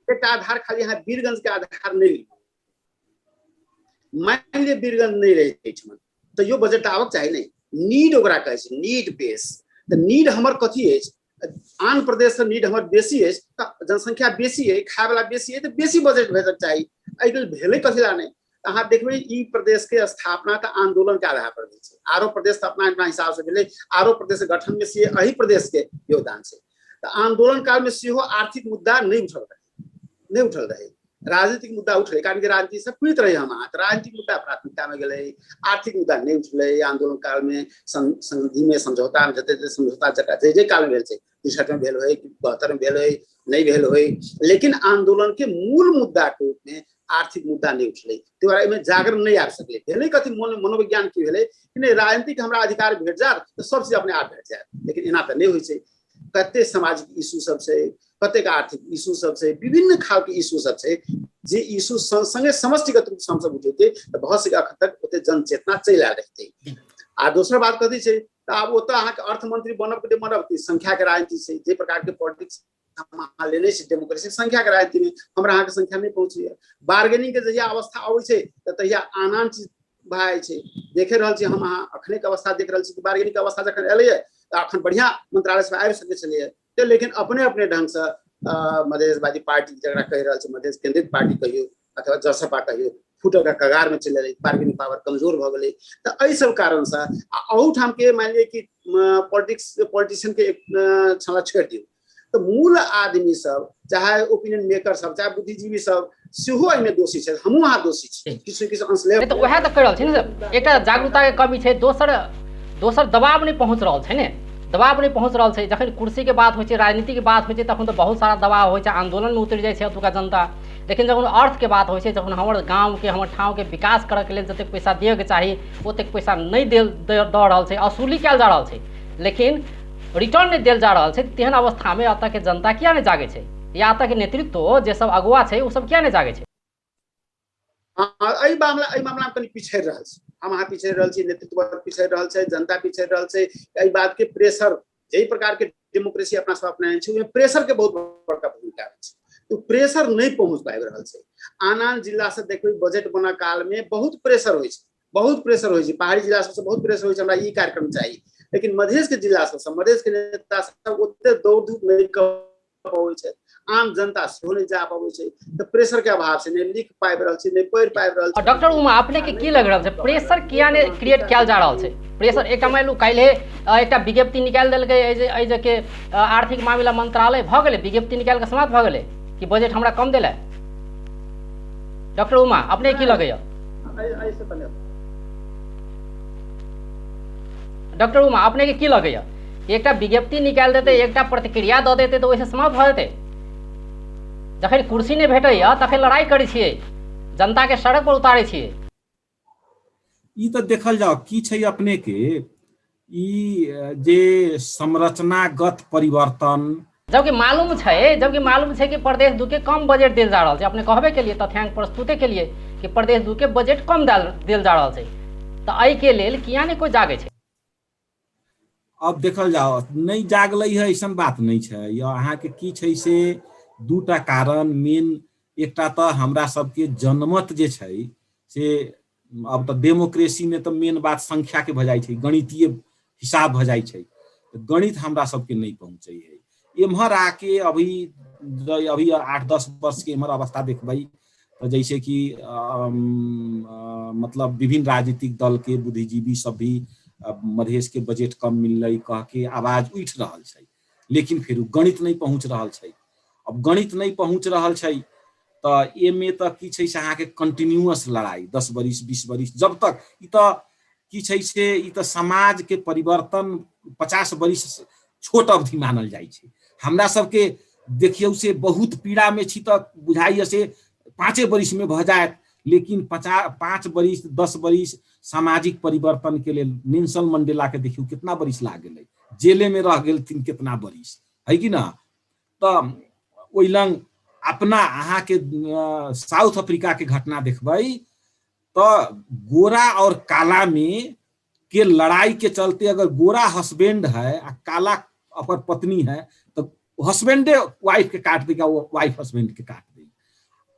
एकटा आधार खाली अहाँ वीरगंज के आधार नहि लियौ, मानि लिअ वीरगंज नहि रहै एहिठमा तैयो बजट आबक चाही। नहि नीड ओकरा कहै छै नीड बेस। तऽ नीड हमर कथी अछि? आन प्रदेशसँ नीड हमर बेसी अछि, तऽ जनसंख्या बेसी अछि, खायवला बेसी अछि, तऽ बेसी बजट भेटक चाही। एहि लेल भेलै कथी ला नहि? अहाँ देखबै ई प्रदेश के स्थापना तऽ आंदोलन के आधार पर भेल छै। आरो प्रदेश तऽ अपना अपना हिसाब से भेलै, आरो प्रदेश गठन में से एहि प्रदेश के योगदान छै। तऽ आंदोलन काल में सेहो आर्थिक मुद्दा नहि उठल रहे, नहि उठल रहे, राजनीतिक मुद्दा उठलै, कारण कि राजनीति से पीड़ित रहे हम। तऽ राजनीतिक मुद्दा प्राथमिकता में गेलै, आर्थिक मुद्दा नहि उठलै आंदोलन काल में। संधि में, समझौता में, जते जते समझौता जकरा जे जे काल में भेल छै, 63 में भेल होय, 72 में भेल होय, नहि भेल होय, लेकिन आंदोलन के मूल मुद्दा के रूप में आर्थिक मुद्दा नहि उठलै। ताहि दुआरे एहिमे जागरण नहि आबि सकलै। भेलै कथी? मनोविज्ञान की भेलै कि नहि, राजनीतिक हमरा अधिकार भेट जायत तऽ सब चीज अपने आप भेट जायत। लेकिन एना तऽ नहि होइ छै। कते सामाजिक इशू सब छै, कतेक आर्थिक इशू सब छै, विभिन्न खालके इशू सब छै, जे इशू संगे समष्टिगत रूप से हमसब उठेतै तऽ भऽ सकै अखन तक ओते जनचेतना चलि आयल रहितै। आ दोसर बात कथी छै तऽ आब ओतऽ अहाँके अर्थमंत्री बनब के बनब संख्या के राजनीति छै। जे प्रकार के पॉलिटिक्स हम अहाँ लेने छी डेमोक्रेसी, संख्या के राजनीति में हमरा अहाँके संख्या नहि पहुँचैया। बार्गेनिंग के जहिया अवस्था अबै छै तऽ तहिया आन आन चीज भए जाइ छै। देखे रहल छी हम अहाँ, अखने के अवस्था देख रहल छी कि बार्गेनिंग के अवस्था जखन एलैया तऽ अखन बढ़िया मंत्रालय सब आबि सकै छलैया तऽ, लेकिन अपने अपने ढंगसँ मधेशवादी पार्टी जकरा कहि रहल छै, मधेश केंद्रित पार्टी कहियौ अथवा जसपा कहियौ, फूटक कगारमे चलि एलै, बार्गेनिंग पावर कमजोर भऽ गेलै। तऽ एहि सब कारणसँ आ अहूठाम के मानि लिअ कि पॉलिटिक्स पॉलिटिशियन के एक छला छोड़ि दियौ तऽ मूल आदमी सब, चाहे ओपिनियन मेकर सब, चाहे बुद्धिजीवी सब सेहो एहिमे दोषी छै। हमहूँ अहाँ दोषी छी किछु किछु अंश लेब। तऽ उएह तऽ कहि रहल छी ने सर, एकटा जागरूकताके कमी छै, दोसर दोसर दबाव नहि पहुँच रहल छै ने, दबाव नहि पहुँच रहल छै। जखन कुर्सीके बात होइ छै, राजनीतिके बात होइ छै, तखन तऽ बहुत सारा दबाव होइ छै, आन्दोलनमे उतरि जाइ छै ओतुका जनता। लेकिन जखन अर्थके बात होइ छै, जखन हमर गामके हमर ठाँवके विकास करऽके लेल जतेक पैसा दिअके चाही ओतेक पैसा नहि देल दऽ रहल छै, असूली कयल जा रहल छै लेकिन रिटर्न नहि देल जा रहल छै, तेहन अवस्थामे एतऽके जनता किया नहि जागै छै या एतऽके नेतृत्व जे सब अगुआ छै ओ सब किया नहि जागै छै? एहि मामला मे कनि पिछड़ि रहल छी हम अहाँ, पिछड़ि रहल छी नेतृत्व, पिछड़ि रहल छै जनता, पिछड़ि रहल छै। एहि बात के प्रेशर, जाहि प्रकार के डेमोक्रेसी अपना सब अपनाने छै, ओहिमे प्रेशर के बहुत बड़का भूमिका होइ छै। तऽ प्रेशर नहि पहुँच पाबि रहल छै। आन आन जिला से देखबै बजट बना काल मे बहुत प्रेशर होइ छै, बहुत प्रेशर होइ छै। पहाड़ी जिला सबसँ बहुत प्रेशर होइ छै, हमरा ई कार्यक्रम चाही। लेकिन मधेश के जिला सबसँ मधेश के नेता सब ओते दौड़ धूप नहि कऽ पबै छै, आम जनता सेहो नहि जा पबै छै, तऽ प्रेशर के अभाव छै, नहि लिख पाबि रहल छै, नहि पढ़ि पाबि रहल छै। डॉक्टर उमा, अपने के की लग रहल छै, प्रेशर किया नहि क्रिएट कयल जा रहल छै? प्रेशर एकटा मानि लू काल्हि एकटा विज्ञप्ति निकालि देलकै एहि जे के आर्थिक मामिला मंत्रालय भऽ गेलै, विज्ञप्ति निकालि कऽ समाप्त भऽ गेलै कि बजट हमरा कम देलै। डॉक्टर उमा, अपने की लगैया? डॉक्टर उमा, अपने के की लगैया, एकटा विज्ञप्ति निकालि देतै, एकटा प्रतिक्रिया दऽ देतै तऽ ओहिसँ समाप्त भऽ जेतै? जखन कुर्सी नहि भेटैया तखन लड़ाइ करै छियै, जनताके सड़क पर उतारै छियै। ई तऽ देखल जाओ की छै अपने के ई जे संरचनागत परिवर्तन, जबकि मालूम छै कि प्रदेश दू के कम बजट देल जा रहल छै। अपने कहबे के लिए, तथ्यांक प्रस्तुते के लिए कि प्रदेश दू के बजट कम देल जा रहल छै, तऽ एहिके लेल किया नहि कोइ जागै छै? अब देखल जाओ, नहि जागलै है ऐसन बात नहि छै। या अहाँके की छै से दूटा कारण मेन। एकटा तऽ हमरा सबके जनमत जे छै से अब तऽ डेमोक्रेसीमे तऽ मेन बात संख्याके भऽ जाइ छै, गणितीय हिसाब भऽ जाइ छै, तऽ गणित हमरा सबके नहि पहुँचै है। एम्हर आके अभी अभी 8-10 वर्षके एम्हर अवस्था देखबै तऽ जैसे कि मतलब विभिन्न राजनीतिक दल के बुद्धिजीवी सब भी मधेश के बजट कम मिललै कह के आवाज उठि रहल छै, लेकिन फेर गणित नहि पहुँच रहल छै। अब गणित नहि पहुँच रहल छै तऽ एमे तऽ की छै से अहाँके कंटिन्यूअस लड़ाई 10 बरिस, 20 बरिस जब तक ई तऽ की छै से ई तऽ समाज के परिवर्तन 50 बरिस छोट अवधि मानल जाइ छै। हमरा सबके देखियौ से बहुत पीड़ा में छी तऽ बुझाइए से 5 बरिस में भऽ जायत, लेकिन 5 बरिस 10 बरिस सामाजिक परिवर्तन के लेल नेल्सन मंडेला के देखियौ कितना बरिस लाग गेलै, जेले में रह गेलथिन कितना बरिस, है कि ना। तऽ ओहि लंग अपना अहाँके साउथ अफ्रीका के घटना देखबै तऽ गोरा और काला में के लड़ाई के चलते अगर गोरा हस्बैंड है आ काला अपन पत्नी है तो हस्बैंडे वाइफ के काट देगा, वो वाइफ हस्बैंड के काट देगी।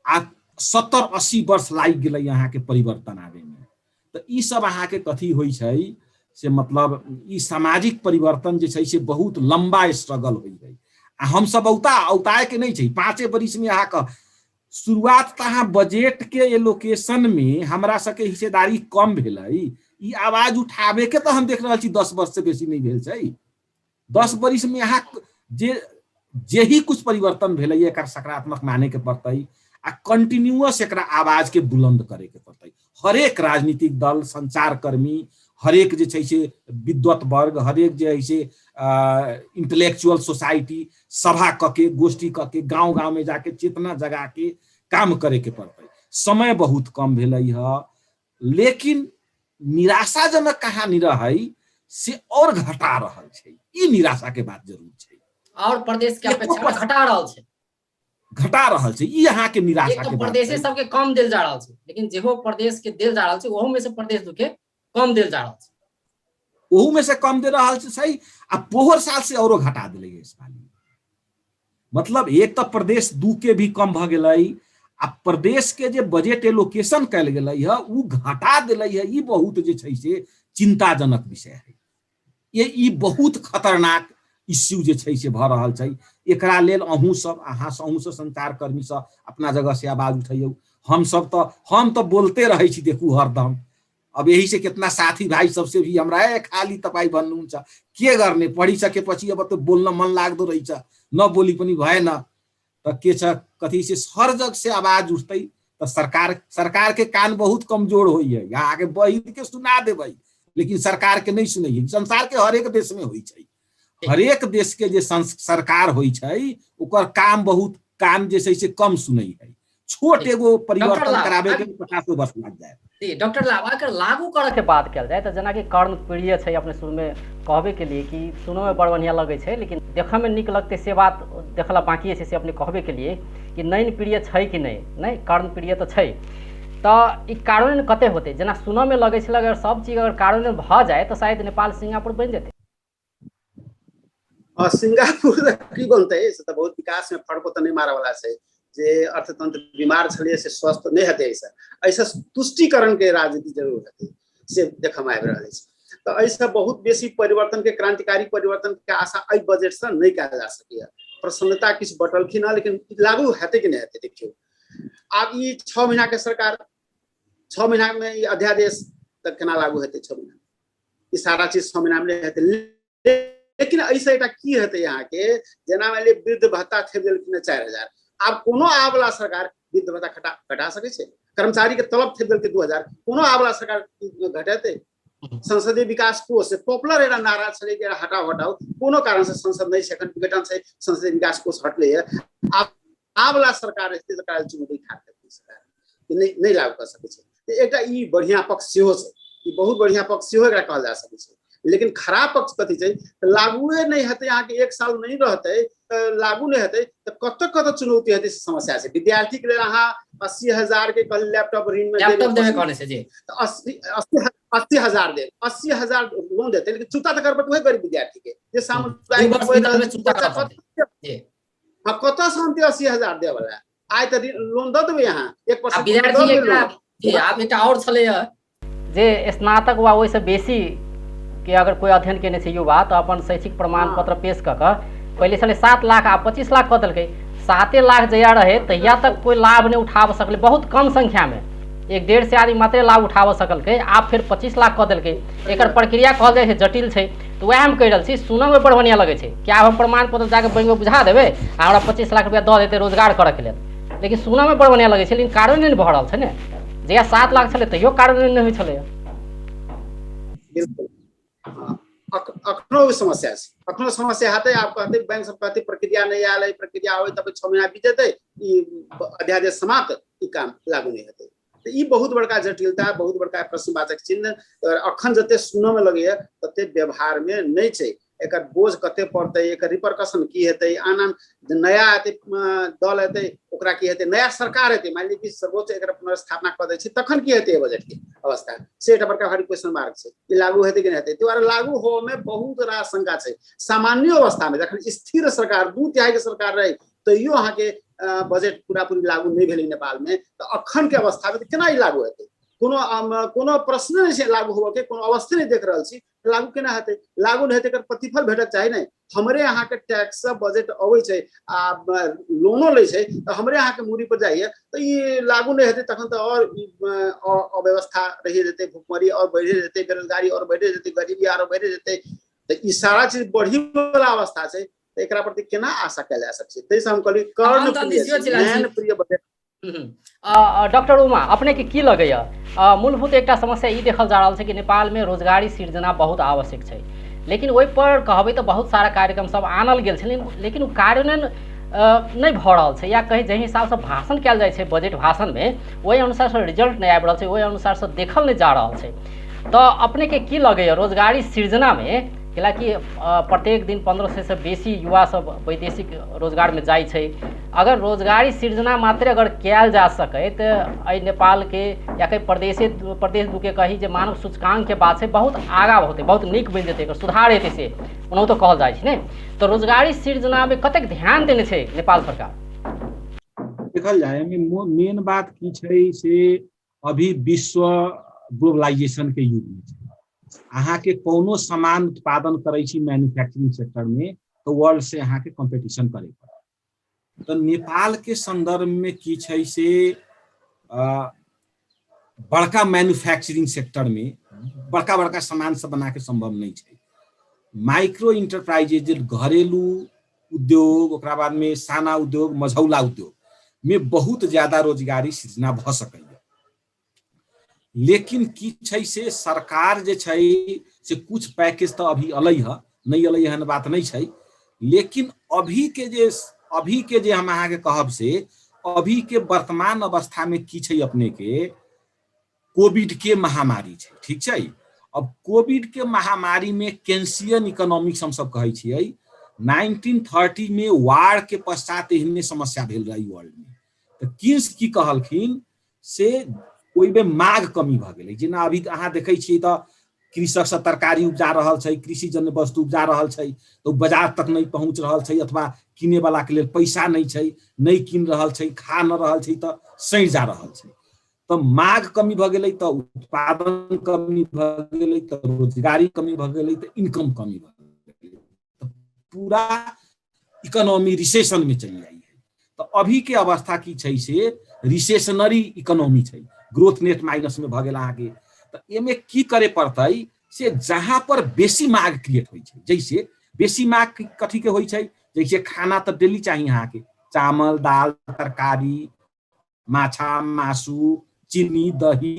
आ 70-80 वर्ष लागि गेलै अहाँके परिवर्तन आबे में। तऽ ई सब अहाँके कथी होइ छै से मतलब ई सामाजिक परिवर्तन जे छै से बहुत लम्बा स्ट्रगल होइ है। आ हमसब औताए के नहि छै, 5 बरिस में अहाँके शुरुआत तऽ अहाँ बजट के एलोकेशन में हमरा सबके हिस्सेदारी कम भेलै, ई आवाज उठाबे के तऽ हम देख रहल छी 10 वर्ष से बेसी नहि भेल छै। 10 बरिस में अहाँ जे ही कुछ परिवर्तन भेलै एकर सकारात्मक माने के पड़तै आ कंटिन्यूअस एकरा आवाज के बुलंद करे के पड़तै। हरेक राजनीतिक दल, संचारकर्मी, हरेक जे छै से विद्वत वर्ग, हरेक जे है से इंटेलेक्चुअल सोसाइटी सभा कऽ के, गोष्ठी कऽ के, गाँव गाँव में जाके चेतना जगा के काम करे के पड़तै। समय बहुत कम भेलै ह, लेकिन निराशाजनक कहानी रहै से और घटा रहल छै, ई निराशा के बात जरूर छै। और प्रदेश के अपेक्षा घटा रहल छै, घटा रहल छै, ई अहाँ के निराशा के बात। प्रदेशे सबके कम देल जा रहल छै, लेकिन जेहो प्रदेश के देल जा रहल छै ओहू में से प्रदेश दू के कम देल जा रहल छै, ओहू में से कम दे रहल छै सही। आ पोहर साल से औरो घटा देलै इस बार, मतलब एक तऽ प्रदेश 2 के भी कम भऽ गेलै आ प्रदेश के जे बजट एलोकेशन कयल गेलै है उ घटा देलै है। ई बहुत जे छै से चिंताजनक विषय है, ये ई बहुत खतरनाक इश्यू जे छै से भऽ रहल छै। एकरा लेल अहूँ सब, अहाँ अहूँ सब संचारकर्मी सब अपना जगह से आवाज उठैयौ। हम तऽ बोलते रहै छी देखू हरदम। अब यही से कितना साथी भाई सबसे भी हमरा ए खाली तपाई भन्नुहुन्छ के गर्ने, पढिसकेपछि अब त बोल्न मन लाग्दो रहेछ, नबोली पनि भएन। त के छ कथी से हर जग से आवाज उठतै त सरकार के कान बहुत कमजोर होइए, यहाँ आके बहिर के सुना देबै लेकिन सरकार के नहीं सुनैए। संसार के हरेक देश में होइ छै, हरेक देश के जे सरकार होइ छै ओकर काम बहुत कान जे छै से कम सुनै है। छोट एगो परिवर्तन कराबे के 50 वर्ष लाग जाए। जी डॉक्टर लाभ, अगर लागू करे के बात कयल जाए तऽ जेनाकि कर्णप्रिय छै, अपने शुरू में कहबे के लिए कि सुनऽ में बड़ बढ़िया लगै छै लेकिन देखऽ में नीक लगतै से बात देखला बाकी छै, से अपने कहबे के लिए कि नैन प्रिय छै कि नहि, नहि कर्णप्रिय तऽ छै। तऽ ई कार्यान्वयन कते होतै? जेना सुनऽ में लगै छलै अगर सब चीज अगर कार्यान्वयन भऽ जाए तऽ शायद नेपाल सिंगापुर बनि जेतै। सिंगापुर की बनतै से तऽ बहुत विकास में फर्को तऽ नहि मारऽ वाला छै। जे अर्थतंत्र बीमार छलै से स्वस्थ नहि हेतै, एहिसँ तुष्टिकरण के राजनीति जरूर हेतै से देखऽ में आबि रहल अछि। तऽ एहिसँ बहुत बेसी परिवर्तन के, क्रांतिकारी परिवर्तन के आशा एहि बजट से नहि कयल जा सकैए। प्रसन्नता किछु बटलखिन हँ लेकिन लागू हेतै कि नहि हेतै देखियौ। आब ई 6 महीना के सरकार, 6 महीना में ई अध्यादेश तऽ केना लागू हेतै? 6 महीना ई सारा चीज 6 महीना में नहि हेतै। लेकिन एहिसँ एकटा की हेतै अहाँके, जेना मानि लिअ वृद्ध भत्ता थेप देलखिन 4000, आब कोनो आबला सरकार वृद्ध भत्ता घटा सकै छै? कर्मचारी के तलब थेप देलकै 2000, कोनो आबला सरकार घटेतै? संसदीय विकास कोष से पॉपुलर एकटा नारा छलै कि हटाओ हटाओ, कोनो कारण से संसद नहि छै, एखन विघटन छै, संसदीय विकास कोष हटलै है। आब आबला सरकार हेतै तऽ चुनौती ठाढ़ करतै सरकार नहि लागू कऽ सकै छै। तऽ एकटा ई बढ़िया पक्ष सेहो छै, ई बहुत बढ़िया पक्ष सेहो एकरा कहल जा सकै छै। लेकिन खराब पक्ष कथी छै? लागुए नहि हेतै, अहाँके 1 साल नहि रहतै तऽ लागू नहि हेतै तऽ कतऽ कतऽ चुनौती हेतै से समस्या छै। विद्यार्थी के लेल अहाँ 80,000 के कहल लैपटॉप ऋण में लैपटॉप देबै कहने छै जी, तऽ 80,000 देब, 80,000 लोन देतै लेकिन चुकता तऽ करबै वही गरीब विद्यार्थी के जे सामुदायिक कतऽ से आनतै 80,000 देबऽ वाला? आइ तऽ लोन दऽ देबै अहाँ 1% विद्यार्थी। आब एकटा आओर छलैया जे स्नातक वा ओहिसँ बेसी के अगर कोइ अध्ययन केने छै युवा तऽ अपन शैक्षिक प्रमाण पत्र पेश कऽ कऽ पहिले छलै 7 लाख आ 25 लाख कऽ देलकै। 7 लाख जहिया रहे तहिया तक कोइ लाभ नहि उठाबऽ सकलै, बहुत कम संख्यामे 1-1.5 सए आदमी मात्रे लाभ उठाबऽ सकलकै। आब फेर 25 लाख कऽ देलकै। एकर प्रक्रिया कहल जाइ छै जटिल छै। तऽ वएह हम कहि रहल छी, सुनऽमे बड़ बढ़िआँ लगै छै कि आब हम प्रमाण पत्र जाकऽ बैंकमे बुझा देबै आ हमरा 25 लाख रुपया दऽ देतै रोजगार करऽके लेल। लेकिन सुनऽमे बड़ बढ़िआँ लगै छै लेकिन कार्यान्वयन नहि भऽ रहल छै ने। जहिया 7 लाख छलै तहियो कार्यान्वयन नहि होइ छलै। बिल्कुल अखनो समस्या छै, अखनो समस्या हेतै। आब कहतै बैंक सब कहतै प्रक्रिया नहि आयल है, प्रक्रिया होय तब 6 महीना बीत जेतै, ई अध्यादेश समाप्त, ई काम लागू नहि हेतै। तऽ ई बहुत बड़का जटिलता, बहुत बड़का प्रश्नवाचक चिन्ह। अखन जते सुनऽ मे लगैया तते व्यवहार मे नहि छै। एकर बोझ कते पड़तै, एकर रिपरकशन की हेतै, आन आन नया एतै दल एतै ओकरा की हेतै, नया सरकार एतै, मानि लिअ कि सर्वोच्च एकर पुनर्स्थापना कऽ दै छै तखन की हेतै बजट के अवस्था, से एकटा बड़का भारी क्वेश्चन मार्क छै। ई लागू हेतै कि नहि हेतै? ताहि दुआरे लागू होबऽ मे बहुत रास शंका छै। सामान्य अवस्था मे जखन स्थिर सरकार 2/3 के सरकार रहै तैयो अहाँके बजट पूरा पूरी लागू नहि भेलै नेपाल मे, तऽ अखन के अवस्था मे केना ई लागू हेतै? कोनो कोनो प्रश्न नहि छै लागू होबऽ के, कोनो अवस्था नहि देख रहल छी, लागू केना हेतै? लागू नहि हेतै एकर प्रतिफल भेटक चाही नहि। हमरे अहाँके टैक्स बजट अबै छै आ लोनो लै छै तऽ हमरे अहाँके मूड़ी पर जाइए, तऽ ई लागू नहि हेतै तखन तऽ आओर अव्यवस्था रहि जेतै, भुखमरी आओर बढ़ि जेतै, बेरोजगारी आओर बढ़ि जेतै, गरीबी आरो बढ़ि जेतै। तऽ ई सारा चीज बढ़ी वाला अवस्था छै, तऽ एकरा प्रति केना आशा कयल जा सकै छै? ताहिसँ हम कहली कर्ण प्रिय प्रिय बजट। डॉक्टर उमा, अपने के की लगैया मूलभूत एकटा समस्या ई देखल जा रहल छै कि नेपालमे रोजगारी सृजना बहुत आवश्यक छै, लेकिन ओहि पर कहबै तऽ बहुत सारा कार्यक्रम सब आनल गेल छै, लेकिन ओ कार्यान्वयन नहि भऽ रहल छै, या कहीं जाहि हिसाबसँ भाषण कयल जाइ छै बजट भाषणमे ओहि अनुसारसँ रिजल्ट नहि आबि रहल छै, ओहि अनुसारसँ देखल नहि जा रहल छै। तऽ अपनेके की लगैया रोजगारी सृजनामे, कैलाकि प्रत्येक दिन 1500 से बेसी युवा सब वैदेशिक रोजगारमे जाइ छै, अगर रोजगारी सृजना मात्रे अगर कयल जा सकै तऽ एहि नेपालके या कहीं प्रदेशे प्रदेश दूके कही जे मानव सूचकांकके बात छै बहुत आगाँ होतै, बहुत नीक बनि जेतै, एकर सुधार हेतै, से ओनाहितो कहल जाइ छै ने। तऽ रोजगारी सृजनामे कतेक ध्यान देने छै नेपाल सरकार? देखल जाय मेन बात की छै से अभी विश्व ग्लोबलाइजेशन के युग में छै। अहाँके कोनो सामान उत्पादन करै छी मैन्युफैक्चरिंग सेक्टर में तऽ वर्ल्ड से अहाँके कॉम्पिटिशन करे पड़त। तऽ नेपाल के संदर्भ में की छै से बड़का मैन्युफैक्चरिंग सेक्टर में बड़का बड़का सामान सब बना के संभव नहीं छै। माइक्रो इंटरप्राइजेज जे घरेलू उद्योग, ओकरा बाद में साना उद्योग, मझौला उद्योग में बहुत ज्यादा रोजगारी सृजना भऽ सकैया। लेकिन की छै से सरकार जे छै से कुछ पैकेज तऽ अभी अलै है, नहि अलै एहन बात नहि छै, लेकिन अभी के जे हम अहाँके कहब से अभी के वर्तमान अवस्था में की छै अपने के कोविड के महामारी छै, ठीक छै। अब कोविड के महामारी में केंसियन इकोनॉमिक्स हम सब कहै छियै, 1930 में वार के पश्चात एहने समस्या भेल रही वर्ल्ड में। तऽ किन्स की कहलखिन से ओहिमे माग कमी भऽ गेलै। जेना अभी अहाँ देखै छियै तऽ कृषक सब तरकारी उपजा रहल छै, कृषिजन्य वस्तु उपजा रहल छै, तऽ ओ बाजार तक नहि पहुँच रहल छै, अथवा किने वाला के लेल पैसा नहि छै, नहि कीन रहल छै, खा न रहल छै, तऽ सड़ि जा रहल छै। तऽ माग कमी भऽ गेलै, तऽ उत्पादन कमी भऽ गेलै, तऽ रोजगारी कमी भऽ गेलै, तऽ इनकम कमी भऽ गेलै, तऽ पूरा इकोनॉमी रिसेशन में चलि जाइ है। तऽ अभी के अवस्था की छै से रिसेशनरी इकोनॉमी छै, ग्रोथ नेट माइनस में भऽ गेल अहाँके। तऽ एहिमे की करे पड़तै से जहाँ पर बेसी माग क्रिएट होइ छै, जैसे बेसी माग कथी के होइ छै, जैसे खाना तऽ डेली चाही अहाँके, चावल दाल तरकारी माछा मासु चीनी दही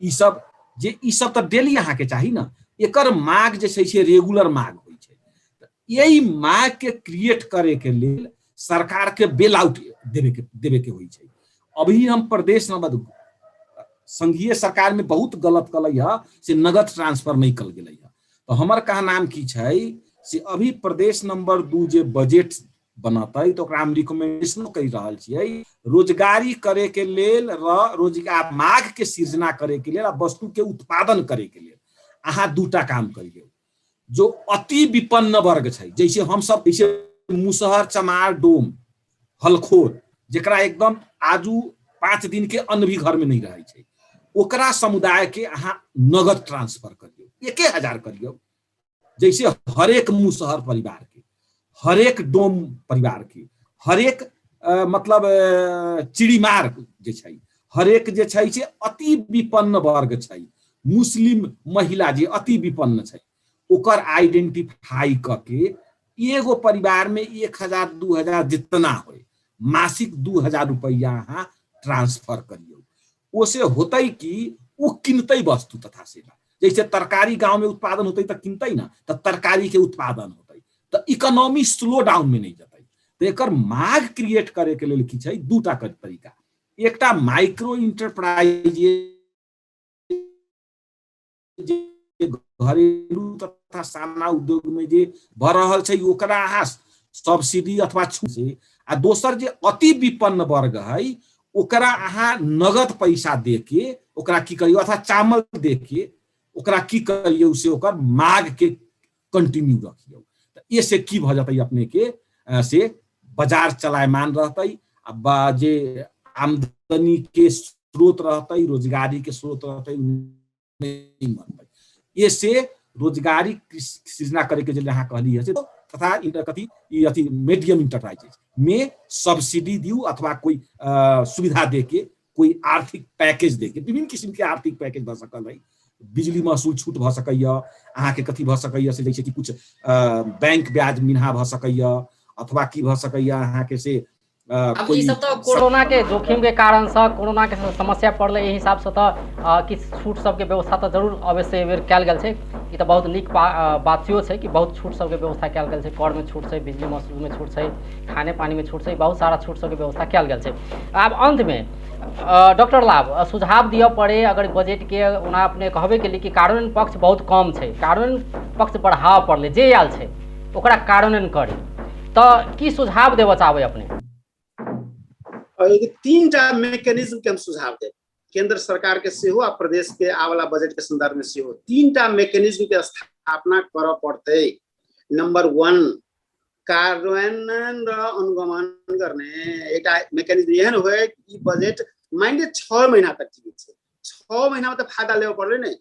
ई सब, जे ई सब तऽ डेली अहाँके चाही ने, एकर माग जे छै से रेगुलर माग होइ छै। तऽ एहि माग के क्रिएट करे के लेल सरकार के बेल आउट देवे के होइ छै। अभी हम प्रदेश नंबर संघीय सरकार में बहुत गलत कलै है से नगद ट्रांसफर नहीं कल गेलै है। तऽ हमर कहनाम की छै से अभी प्रदेश नंबर 2 जे बजट बनतै तऽ ओकरा हम रिकमेंडेशनो कहि रहल छियै, रोजगारी करे के लेल र रोजगार माग के सृजना करे के लेल आ वस्तु के उत्पादन करे के लेल अहाँ दूटा काम करियौ। जो अति विपन्न वर्ग छै, जैसे हम सब, जैसे मुसहर चमार डोम हलखोर, जेकरा एकदम आजू 5 दिन के अन्न भी घर में नहीं रहै छै, ओकरा समुदाय के अहाँ नगद ट्रांसफर करियौ, 1000 करियौ। जैसे हरेक मुसहर परिवार के, हरेक डोम परिवार के, हरेक मतलब चिड़ीमार जे छै, हरेक जे छै से अति विपन्न वर्ग छै, मुस्लिम महिला जे अति विपन्न छै, ओकर आइडेंटिफाई कऽ के एगो परिवार में 1000 2000 जितना होय मासिक 2000 रुपया अहाँ ट्रांसफर करियौ। ओसे होतै कि ओ किनतै वस्तु तथा सेवा, जैसे तरकारी गाँव में उत्पादन होतै तऽ किनतै ना, तऽ तरकारी के उत्पादन होतै, तऽ इकोनॉमी स्लो डाउन में नहीं जेतै। तऽ एकर मांग क्रिएट करे के लेल की छै, दूटा तरीका। एकटा माइक्रो इंटरप्राइज जे घरेलू तथा साना उद्योग में जे भऽ रहल छै ओकरा अहाँ सब्सिडी अथवा छूट से, आ दोसर जे अति विपन्न वर्ग है ओकरा अहाँ नगद पैसा दे के ओकरा की करियौ, अथवा चावल दे के ओकरा की करियौ से ओकर मांग के कंटिन्यू रखियौ। तऽ एसे की भऽ जेतै अपने के से बाजार चलायमान रहतै, आ जे आमदनी के स्रोत रहतै, रोजगारी के स्रोत रहतै, नहीं मरतै। एसे रोजगारी सृजना करे के जे अहाँ कहली है तथा इंटर कथी ई अथी मीडियम इंटरप्राइजेज में सब्सिडी दियू अथवा कोई सुविधा दे के, कोई आर्थिक पैकेज दे के, विभिन्न किसिम के आर्थिक पैकेज भऽ सकल है, बिजली महसूल छूट भऽ सकैया, अहाँके कथी भऽ सकैया से जैसे कि कुछ बैंक ब्याज मिन्हा भऽ सकैया, अथवा की भऽ सकैया अहाँके से अब ई सब तऽ कोरोना के जोखिम के कारण से कोरोना के समस्या पड़लै, एहि हिसाब से तऽ किछु छूट सबके व्यवस्था तऽ जरूर अवश्य एहि बेर कयल गेल छै। ई तऽ बहुत नीक बात सेहो छै कि बहुत छूट सबके व्यवस्था कयल गेल छै, कर में छूट छै, बिजली महसूल में छूट छै, खाने पानी में छूट छै, बहुत सारा छूट सबके व्यवस्था कयल गेल छै। आब अंत में डॉक्टर लाभ सुझाव दिअ पड़े अगर बजट के, ओना अपने कहबे केली कि कार्यान्वयन पक्ष बहुत कम छै, कार्यान्वयन पक्ष बढ़ाव पड़लै, जे आयल छै ओकरा कार्यान्वयन करी, तऽ की सुझाव देबऽ चाहबै अपने? तीनटा मैकेनिज्म के हम सुझाव देब, केंद्र सरकार के सेहो आ प्रदेश के आवाला बजट के संदर्भ में सेहो तीनटा मैकेनिज्म के स्थापना करऽ पड़तै। नंबर 1, कार्यान्वयन र अनुगमन गर्ने एकटा मैकेनिज्म एहन होय कि बजट मान लिअ 6 महीना तक जीवित छै, 6 महीना में तऽ फायदा लेबऽ पड़लै ने,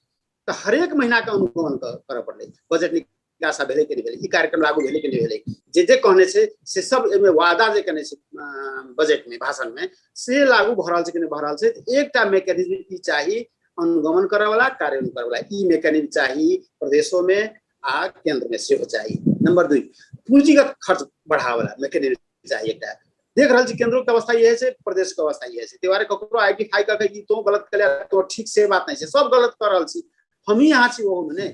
तऽ हरेक महीना के अनुगमन करऽ पड़लै, बजट निकासा भेलै कि नहि भेलै, ई कार्यक्रम लागू भेलै कि नहि भेलै, जे जे कहने छै से सब एहिमे वादा जे केने छै बजट में भाषण में से लागू भऽ रहल छै कि नहि भऽ रहल छै। एकटा मैकेनिज्म ई चाही अनुगमन करऽ वाला, कार्यान्वयन करऽ वाला, ई मैकेनिज्म चाही प्रदेशो में आ केंद्र में सेहो चाही। नंबर 2, पूंजीगत खर्च बढ़ावे वाला मैकेनिज्म चाही एकटा। देख रहल छी केंद्रो के अवस्था इहे छै, प्रदेश के अवस्था इहे छै, ताहि दुआरे ककरो आइडेंटिफाई कऽ के ई तो गलत केले तो ठीक से बात नहि छै, सब गलत कऽ रहल छी, हमही अहाँ छी ओहोमे नहि,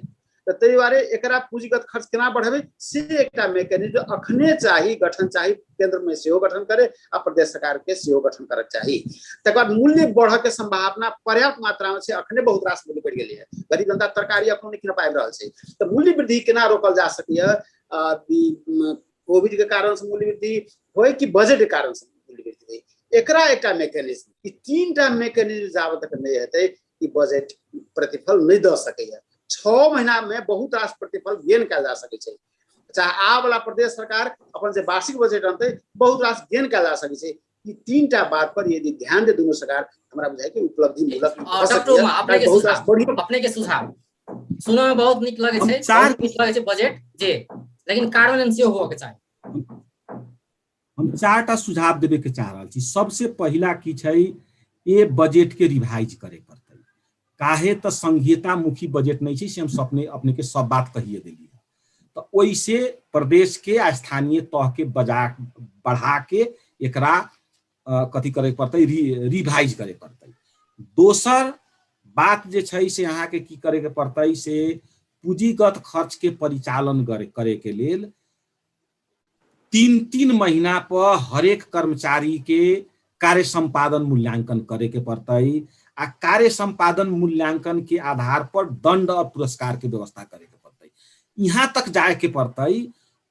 तऽ ताहि दुआरे एकरा पूंजीगत खर्च केना बढ़ेबै से एकटा मैकेनिज्म अखने चाही, गठन चाही, केंद्र में सेहो गठन करे आ प्रदेश सरकार के सेहो गठन करक चाही। तकर बाद मूल्य बढ़ऽ के संभावना पर्याप्त मात्रा में छै, अखने बहुत रास मूल्य बढ़ि गेलै है, गरीब जनता तरकारी अखनो नहि कीन पाबि रहल छै, तऽ मूल्य वृद्धि केना रोकल जा सकैए, कोविड के कारण से मूल्य वृद्धि होय कि बजट के कारण से मूल्य वृद्धि होय, एकरा एकटा मैकेनिज्म, ई तीनटा मैकेनिज्म जाबत तक नहि हेतै ई बजट प्रतिफल नहि दऽ सकैए। 6 महीना में बहुत रास प्रतिफल गेन कयल जा सकै छै, चाहे आब वाला प्रदेश सरकार अपन जे वार्षिक बजट अनतै बहुत रास गेन कयल जा सकै छै। ई तीनटा बात पर यदि ध्यान दे दुनू सरकार, हमरा बुझाइ कि उपलब्धि मूलक भऽ सकैए, बहुत रास बढ़िया। अपने के सुझाव सुनय में बहुत नीक लगै छै, बहुत नीक लगै छै बजट जे, लेकिन कार्यान्वयन सेहो होबऽ के चाही। हम 4टा सुझाव देबे के चाह रहल छी। सबसे पहिला की छै, ए बजट के रिवाइज करे पड़तै, काहे तऽ संघीयता मुखी बजट नहीं छै, से हम अपने अपने के सब बात कहिए देली। तऽ ओहिसे प्रदेश के आ स्थानीय तह के बढ़ा के एकरा कथी करे पड़तै, रिवाइज करे पड़तै। दोसर बात जे छै से अहाँके की करे के पड़तै, से पूंजीगत खर्च के परिचालन करे के लेल 3-3 महीना पर हरेक कर्मचारी के कार्य संपादन मूल्यांकन करे के पड़तै, आ कार्य संपादन मूल्यांकन के आधार पर दंड और पुरस्कार के व्यवस्था करे के पड़तै। यहाँ तक जाए के पड़तै,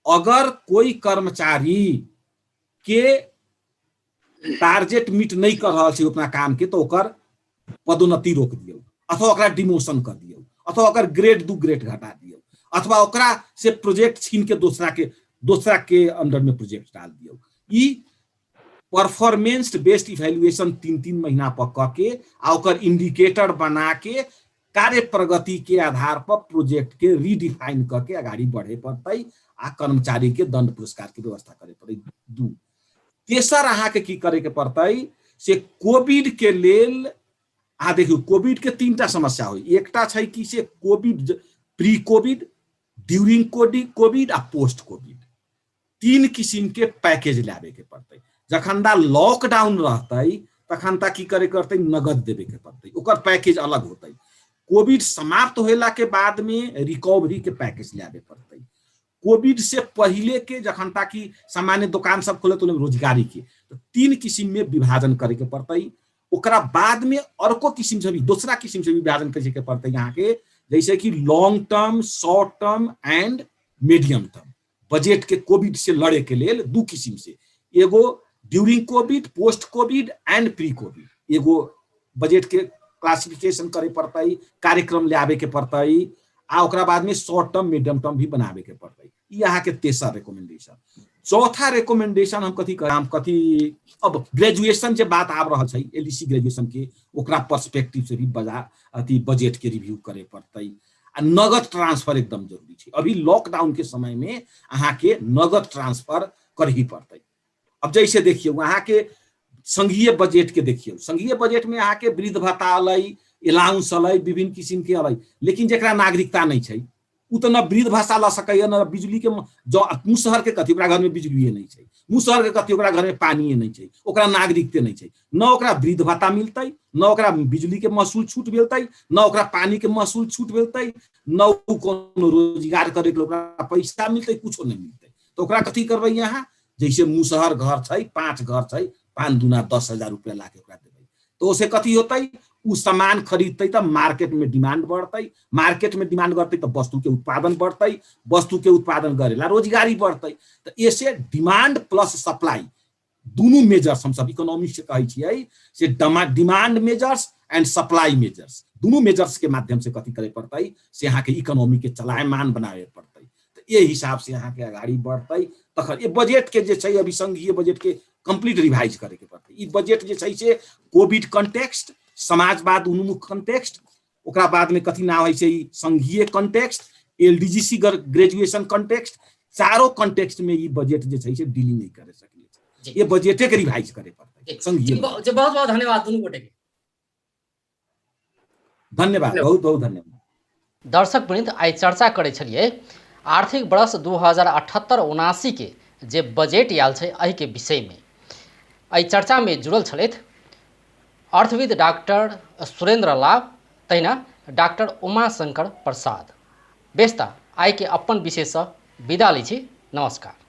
अगर कोई कर्मचारी के टारगेट मीट नहीं कर रहल छै अपना काम के, तो ओकर पदोन्नति रोक दियौ, अथवा ओकरा डिमोशन कर दियौ, अथवा ओकर ग्रेड 2 ग्रेड घटा दियौ, अथवा ओकरा से प्रोजेक्ट छीन के दोसरा के अंडर में प्रोजेक्ट डाल दियौ। ई परफॉर्मेंस बेस्ड इवेल्युएशन 3-3 महीना पर कऽ के आ ओकर इंडिकेटर बना के कार्य प्रगति के आधार पर प्रोजेक्ट के रिडिफाइन कऽ के अगाड़ी बढ़े पड़तै आ कर्मचारी के दंड पुरस्कार के व्यवस्था करे पड़तै। 2 तेसर अहाँके की करे के पड़तै से कोविड के लेल, अहाँ देखियौ कोविड के 3टा समस्या होइ, एकटा छै कि से Covid pre Covid, during Covid आ पोस्ट कोविड, 3 किसिम के पैकेज लाबे के पड़तै। जखन दा लॉकडाउन रहतै तखन ता की करे करतै, नगद देबे के पड़तै, ओकर पैकेज अलग होतै। कोविड समाप्त होला के बाद में रिकवरी के पैकेज लाबे पड़तै। कोविड से पहले के जखन ताकि सामान्य दुकान सब खोले तो रोजगारी के, तो 3 किसिम में विभाजन करे के पड़तै। ओकरा बाद में अर्को किसिम से भी, दोसरा किसिम से विभाजन करे के पड़तै यहाँ के, जैसे कि long term, short term and medium term. Budget के कोविड से लड़े के लेल 2 किसिम से, एगो during Covid, post Covid and pre Covid, एगो बजट के क्लासिफिकेशन करे पड़तै, कार्यक्रम लाबे के पड़तै, आ ओकरा बाद में शॉर्ट टर्म मीडियम टर्म भी बनावे के पड़तै। ई अहाँ के तेसर रिकमेंडेशन। चौथा रिकमेंडेशन हम कथी हम कथी अब ग्रेजुएशन जे बात आबि रहल छै, एलडीसी ग्रेजुएशन के, ओकरा पर्सपेक्टिव से भी बजा अथी बजट के रिव्यू करे पड़तै। आ नगद ट्रांसफर एकदम जरूरी छै। अभी लॉकडाउन के समय में अहाँ के नगद ट्रांसफर करही पड़तै। अब जैसे देखियौ अहाँ के संघीय बजट के देखियौ, संघीय बजट में अहाँ के वृद्ध भत्ता अलै, अलाउंस अलै, विभिन्न किसिम के अलै, लेकिन जेकरा नागरिकता नहीं छै उ तऽ न वृद्ध भाषा लऽ सकैया, न बिजली के मुसहर के कथी ओकरा घर में बिजलिए नहीं छै, मुसहर के कथी ओकरा घर में पानिए नहीं छै, ओकरा नागरिकते नहीं छै, न ओकरा वृद्ध भत्ता मिलतै, न ओकरा बिजली के महसूल छूट मिलतै, न ओकरा पानी के महसूल छूट मिलतै, न उ कोनो रोजगार करे के ओकरा पैसा मिलतै, कुछो नहीं मिलतै। तऽ ओकरा कथी करबै यहाँ, जैसे मुसहर घर छै, 5 घर छै, 5 दूना 10,000 रुपया ला के ओकरा देबै, तो ओसे कथी होतै, उ सामान खरीदतै तऽ मार्केट में डिमांड बढ़तै, मार्केट में डिमांड बढ़तै तऽ वस्तु के उत्पादन बढ़तै, वस्तु के उत्पादन करेला रोजगारी बढ़तै। तऽ ऐसे डिमांड प्लस सप्लाई दुनू मेजर्स हम सब इकोनॉमिक्स से कहै छियै से demand measures and supply measures, दुनू मेजर्स के माध्यम से कथी करे पड़तै से अहाँ के इकोनॉमी के चलायमान बनावे पड़तै। तऽ एहि हिसाब से अहाँ के अगाड़ी बढ़तै। तखन ये बजट के जे छै अभी संघीय बजट के कंप्लीट रिवाइज करे के पड़तै। ई बजट जे छै से कोविड कंटेक्स्ट, समाजवाद उन्मुख कंटेक्स्ट, ओकरा बाद में कथी नाम होइ छै संघीय कंटेक्स्ट, एलडीजीसी ग्रेजुएशन कंटेक्स्ट, चारो कंटेक्स्ट में ई बजट जे छै से डीलिंग नहीं करे सकले। ये बजटे के रिवाइज करे पड़तै संघीय। जी बहुत बहुत धन्यवाद दुनू गोटे के। धन्यवाद, बहुत बहुत धन्यवाद। दर्शक वृंद, आइ चर्चा करै छलियै आर्थिक वर्ष 2078-79 के जे बजट आयल छै एहिके विषयमे। एहि चर्चामे जुड़ल छलथि अर्थविद डॉक्टर सुरेंद्र लाभ, तहिना डॉक्टर उमाशंकर प्रसाद। बेस त आइके अपन विषयसँ विदा लै छी। नमस्कार।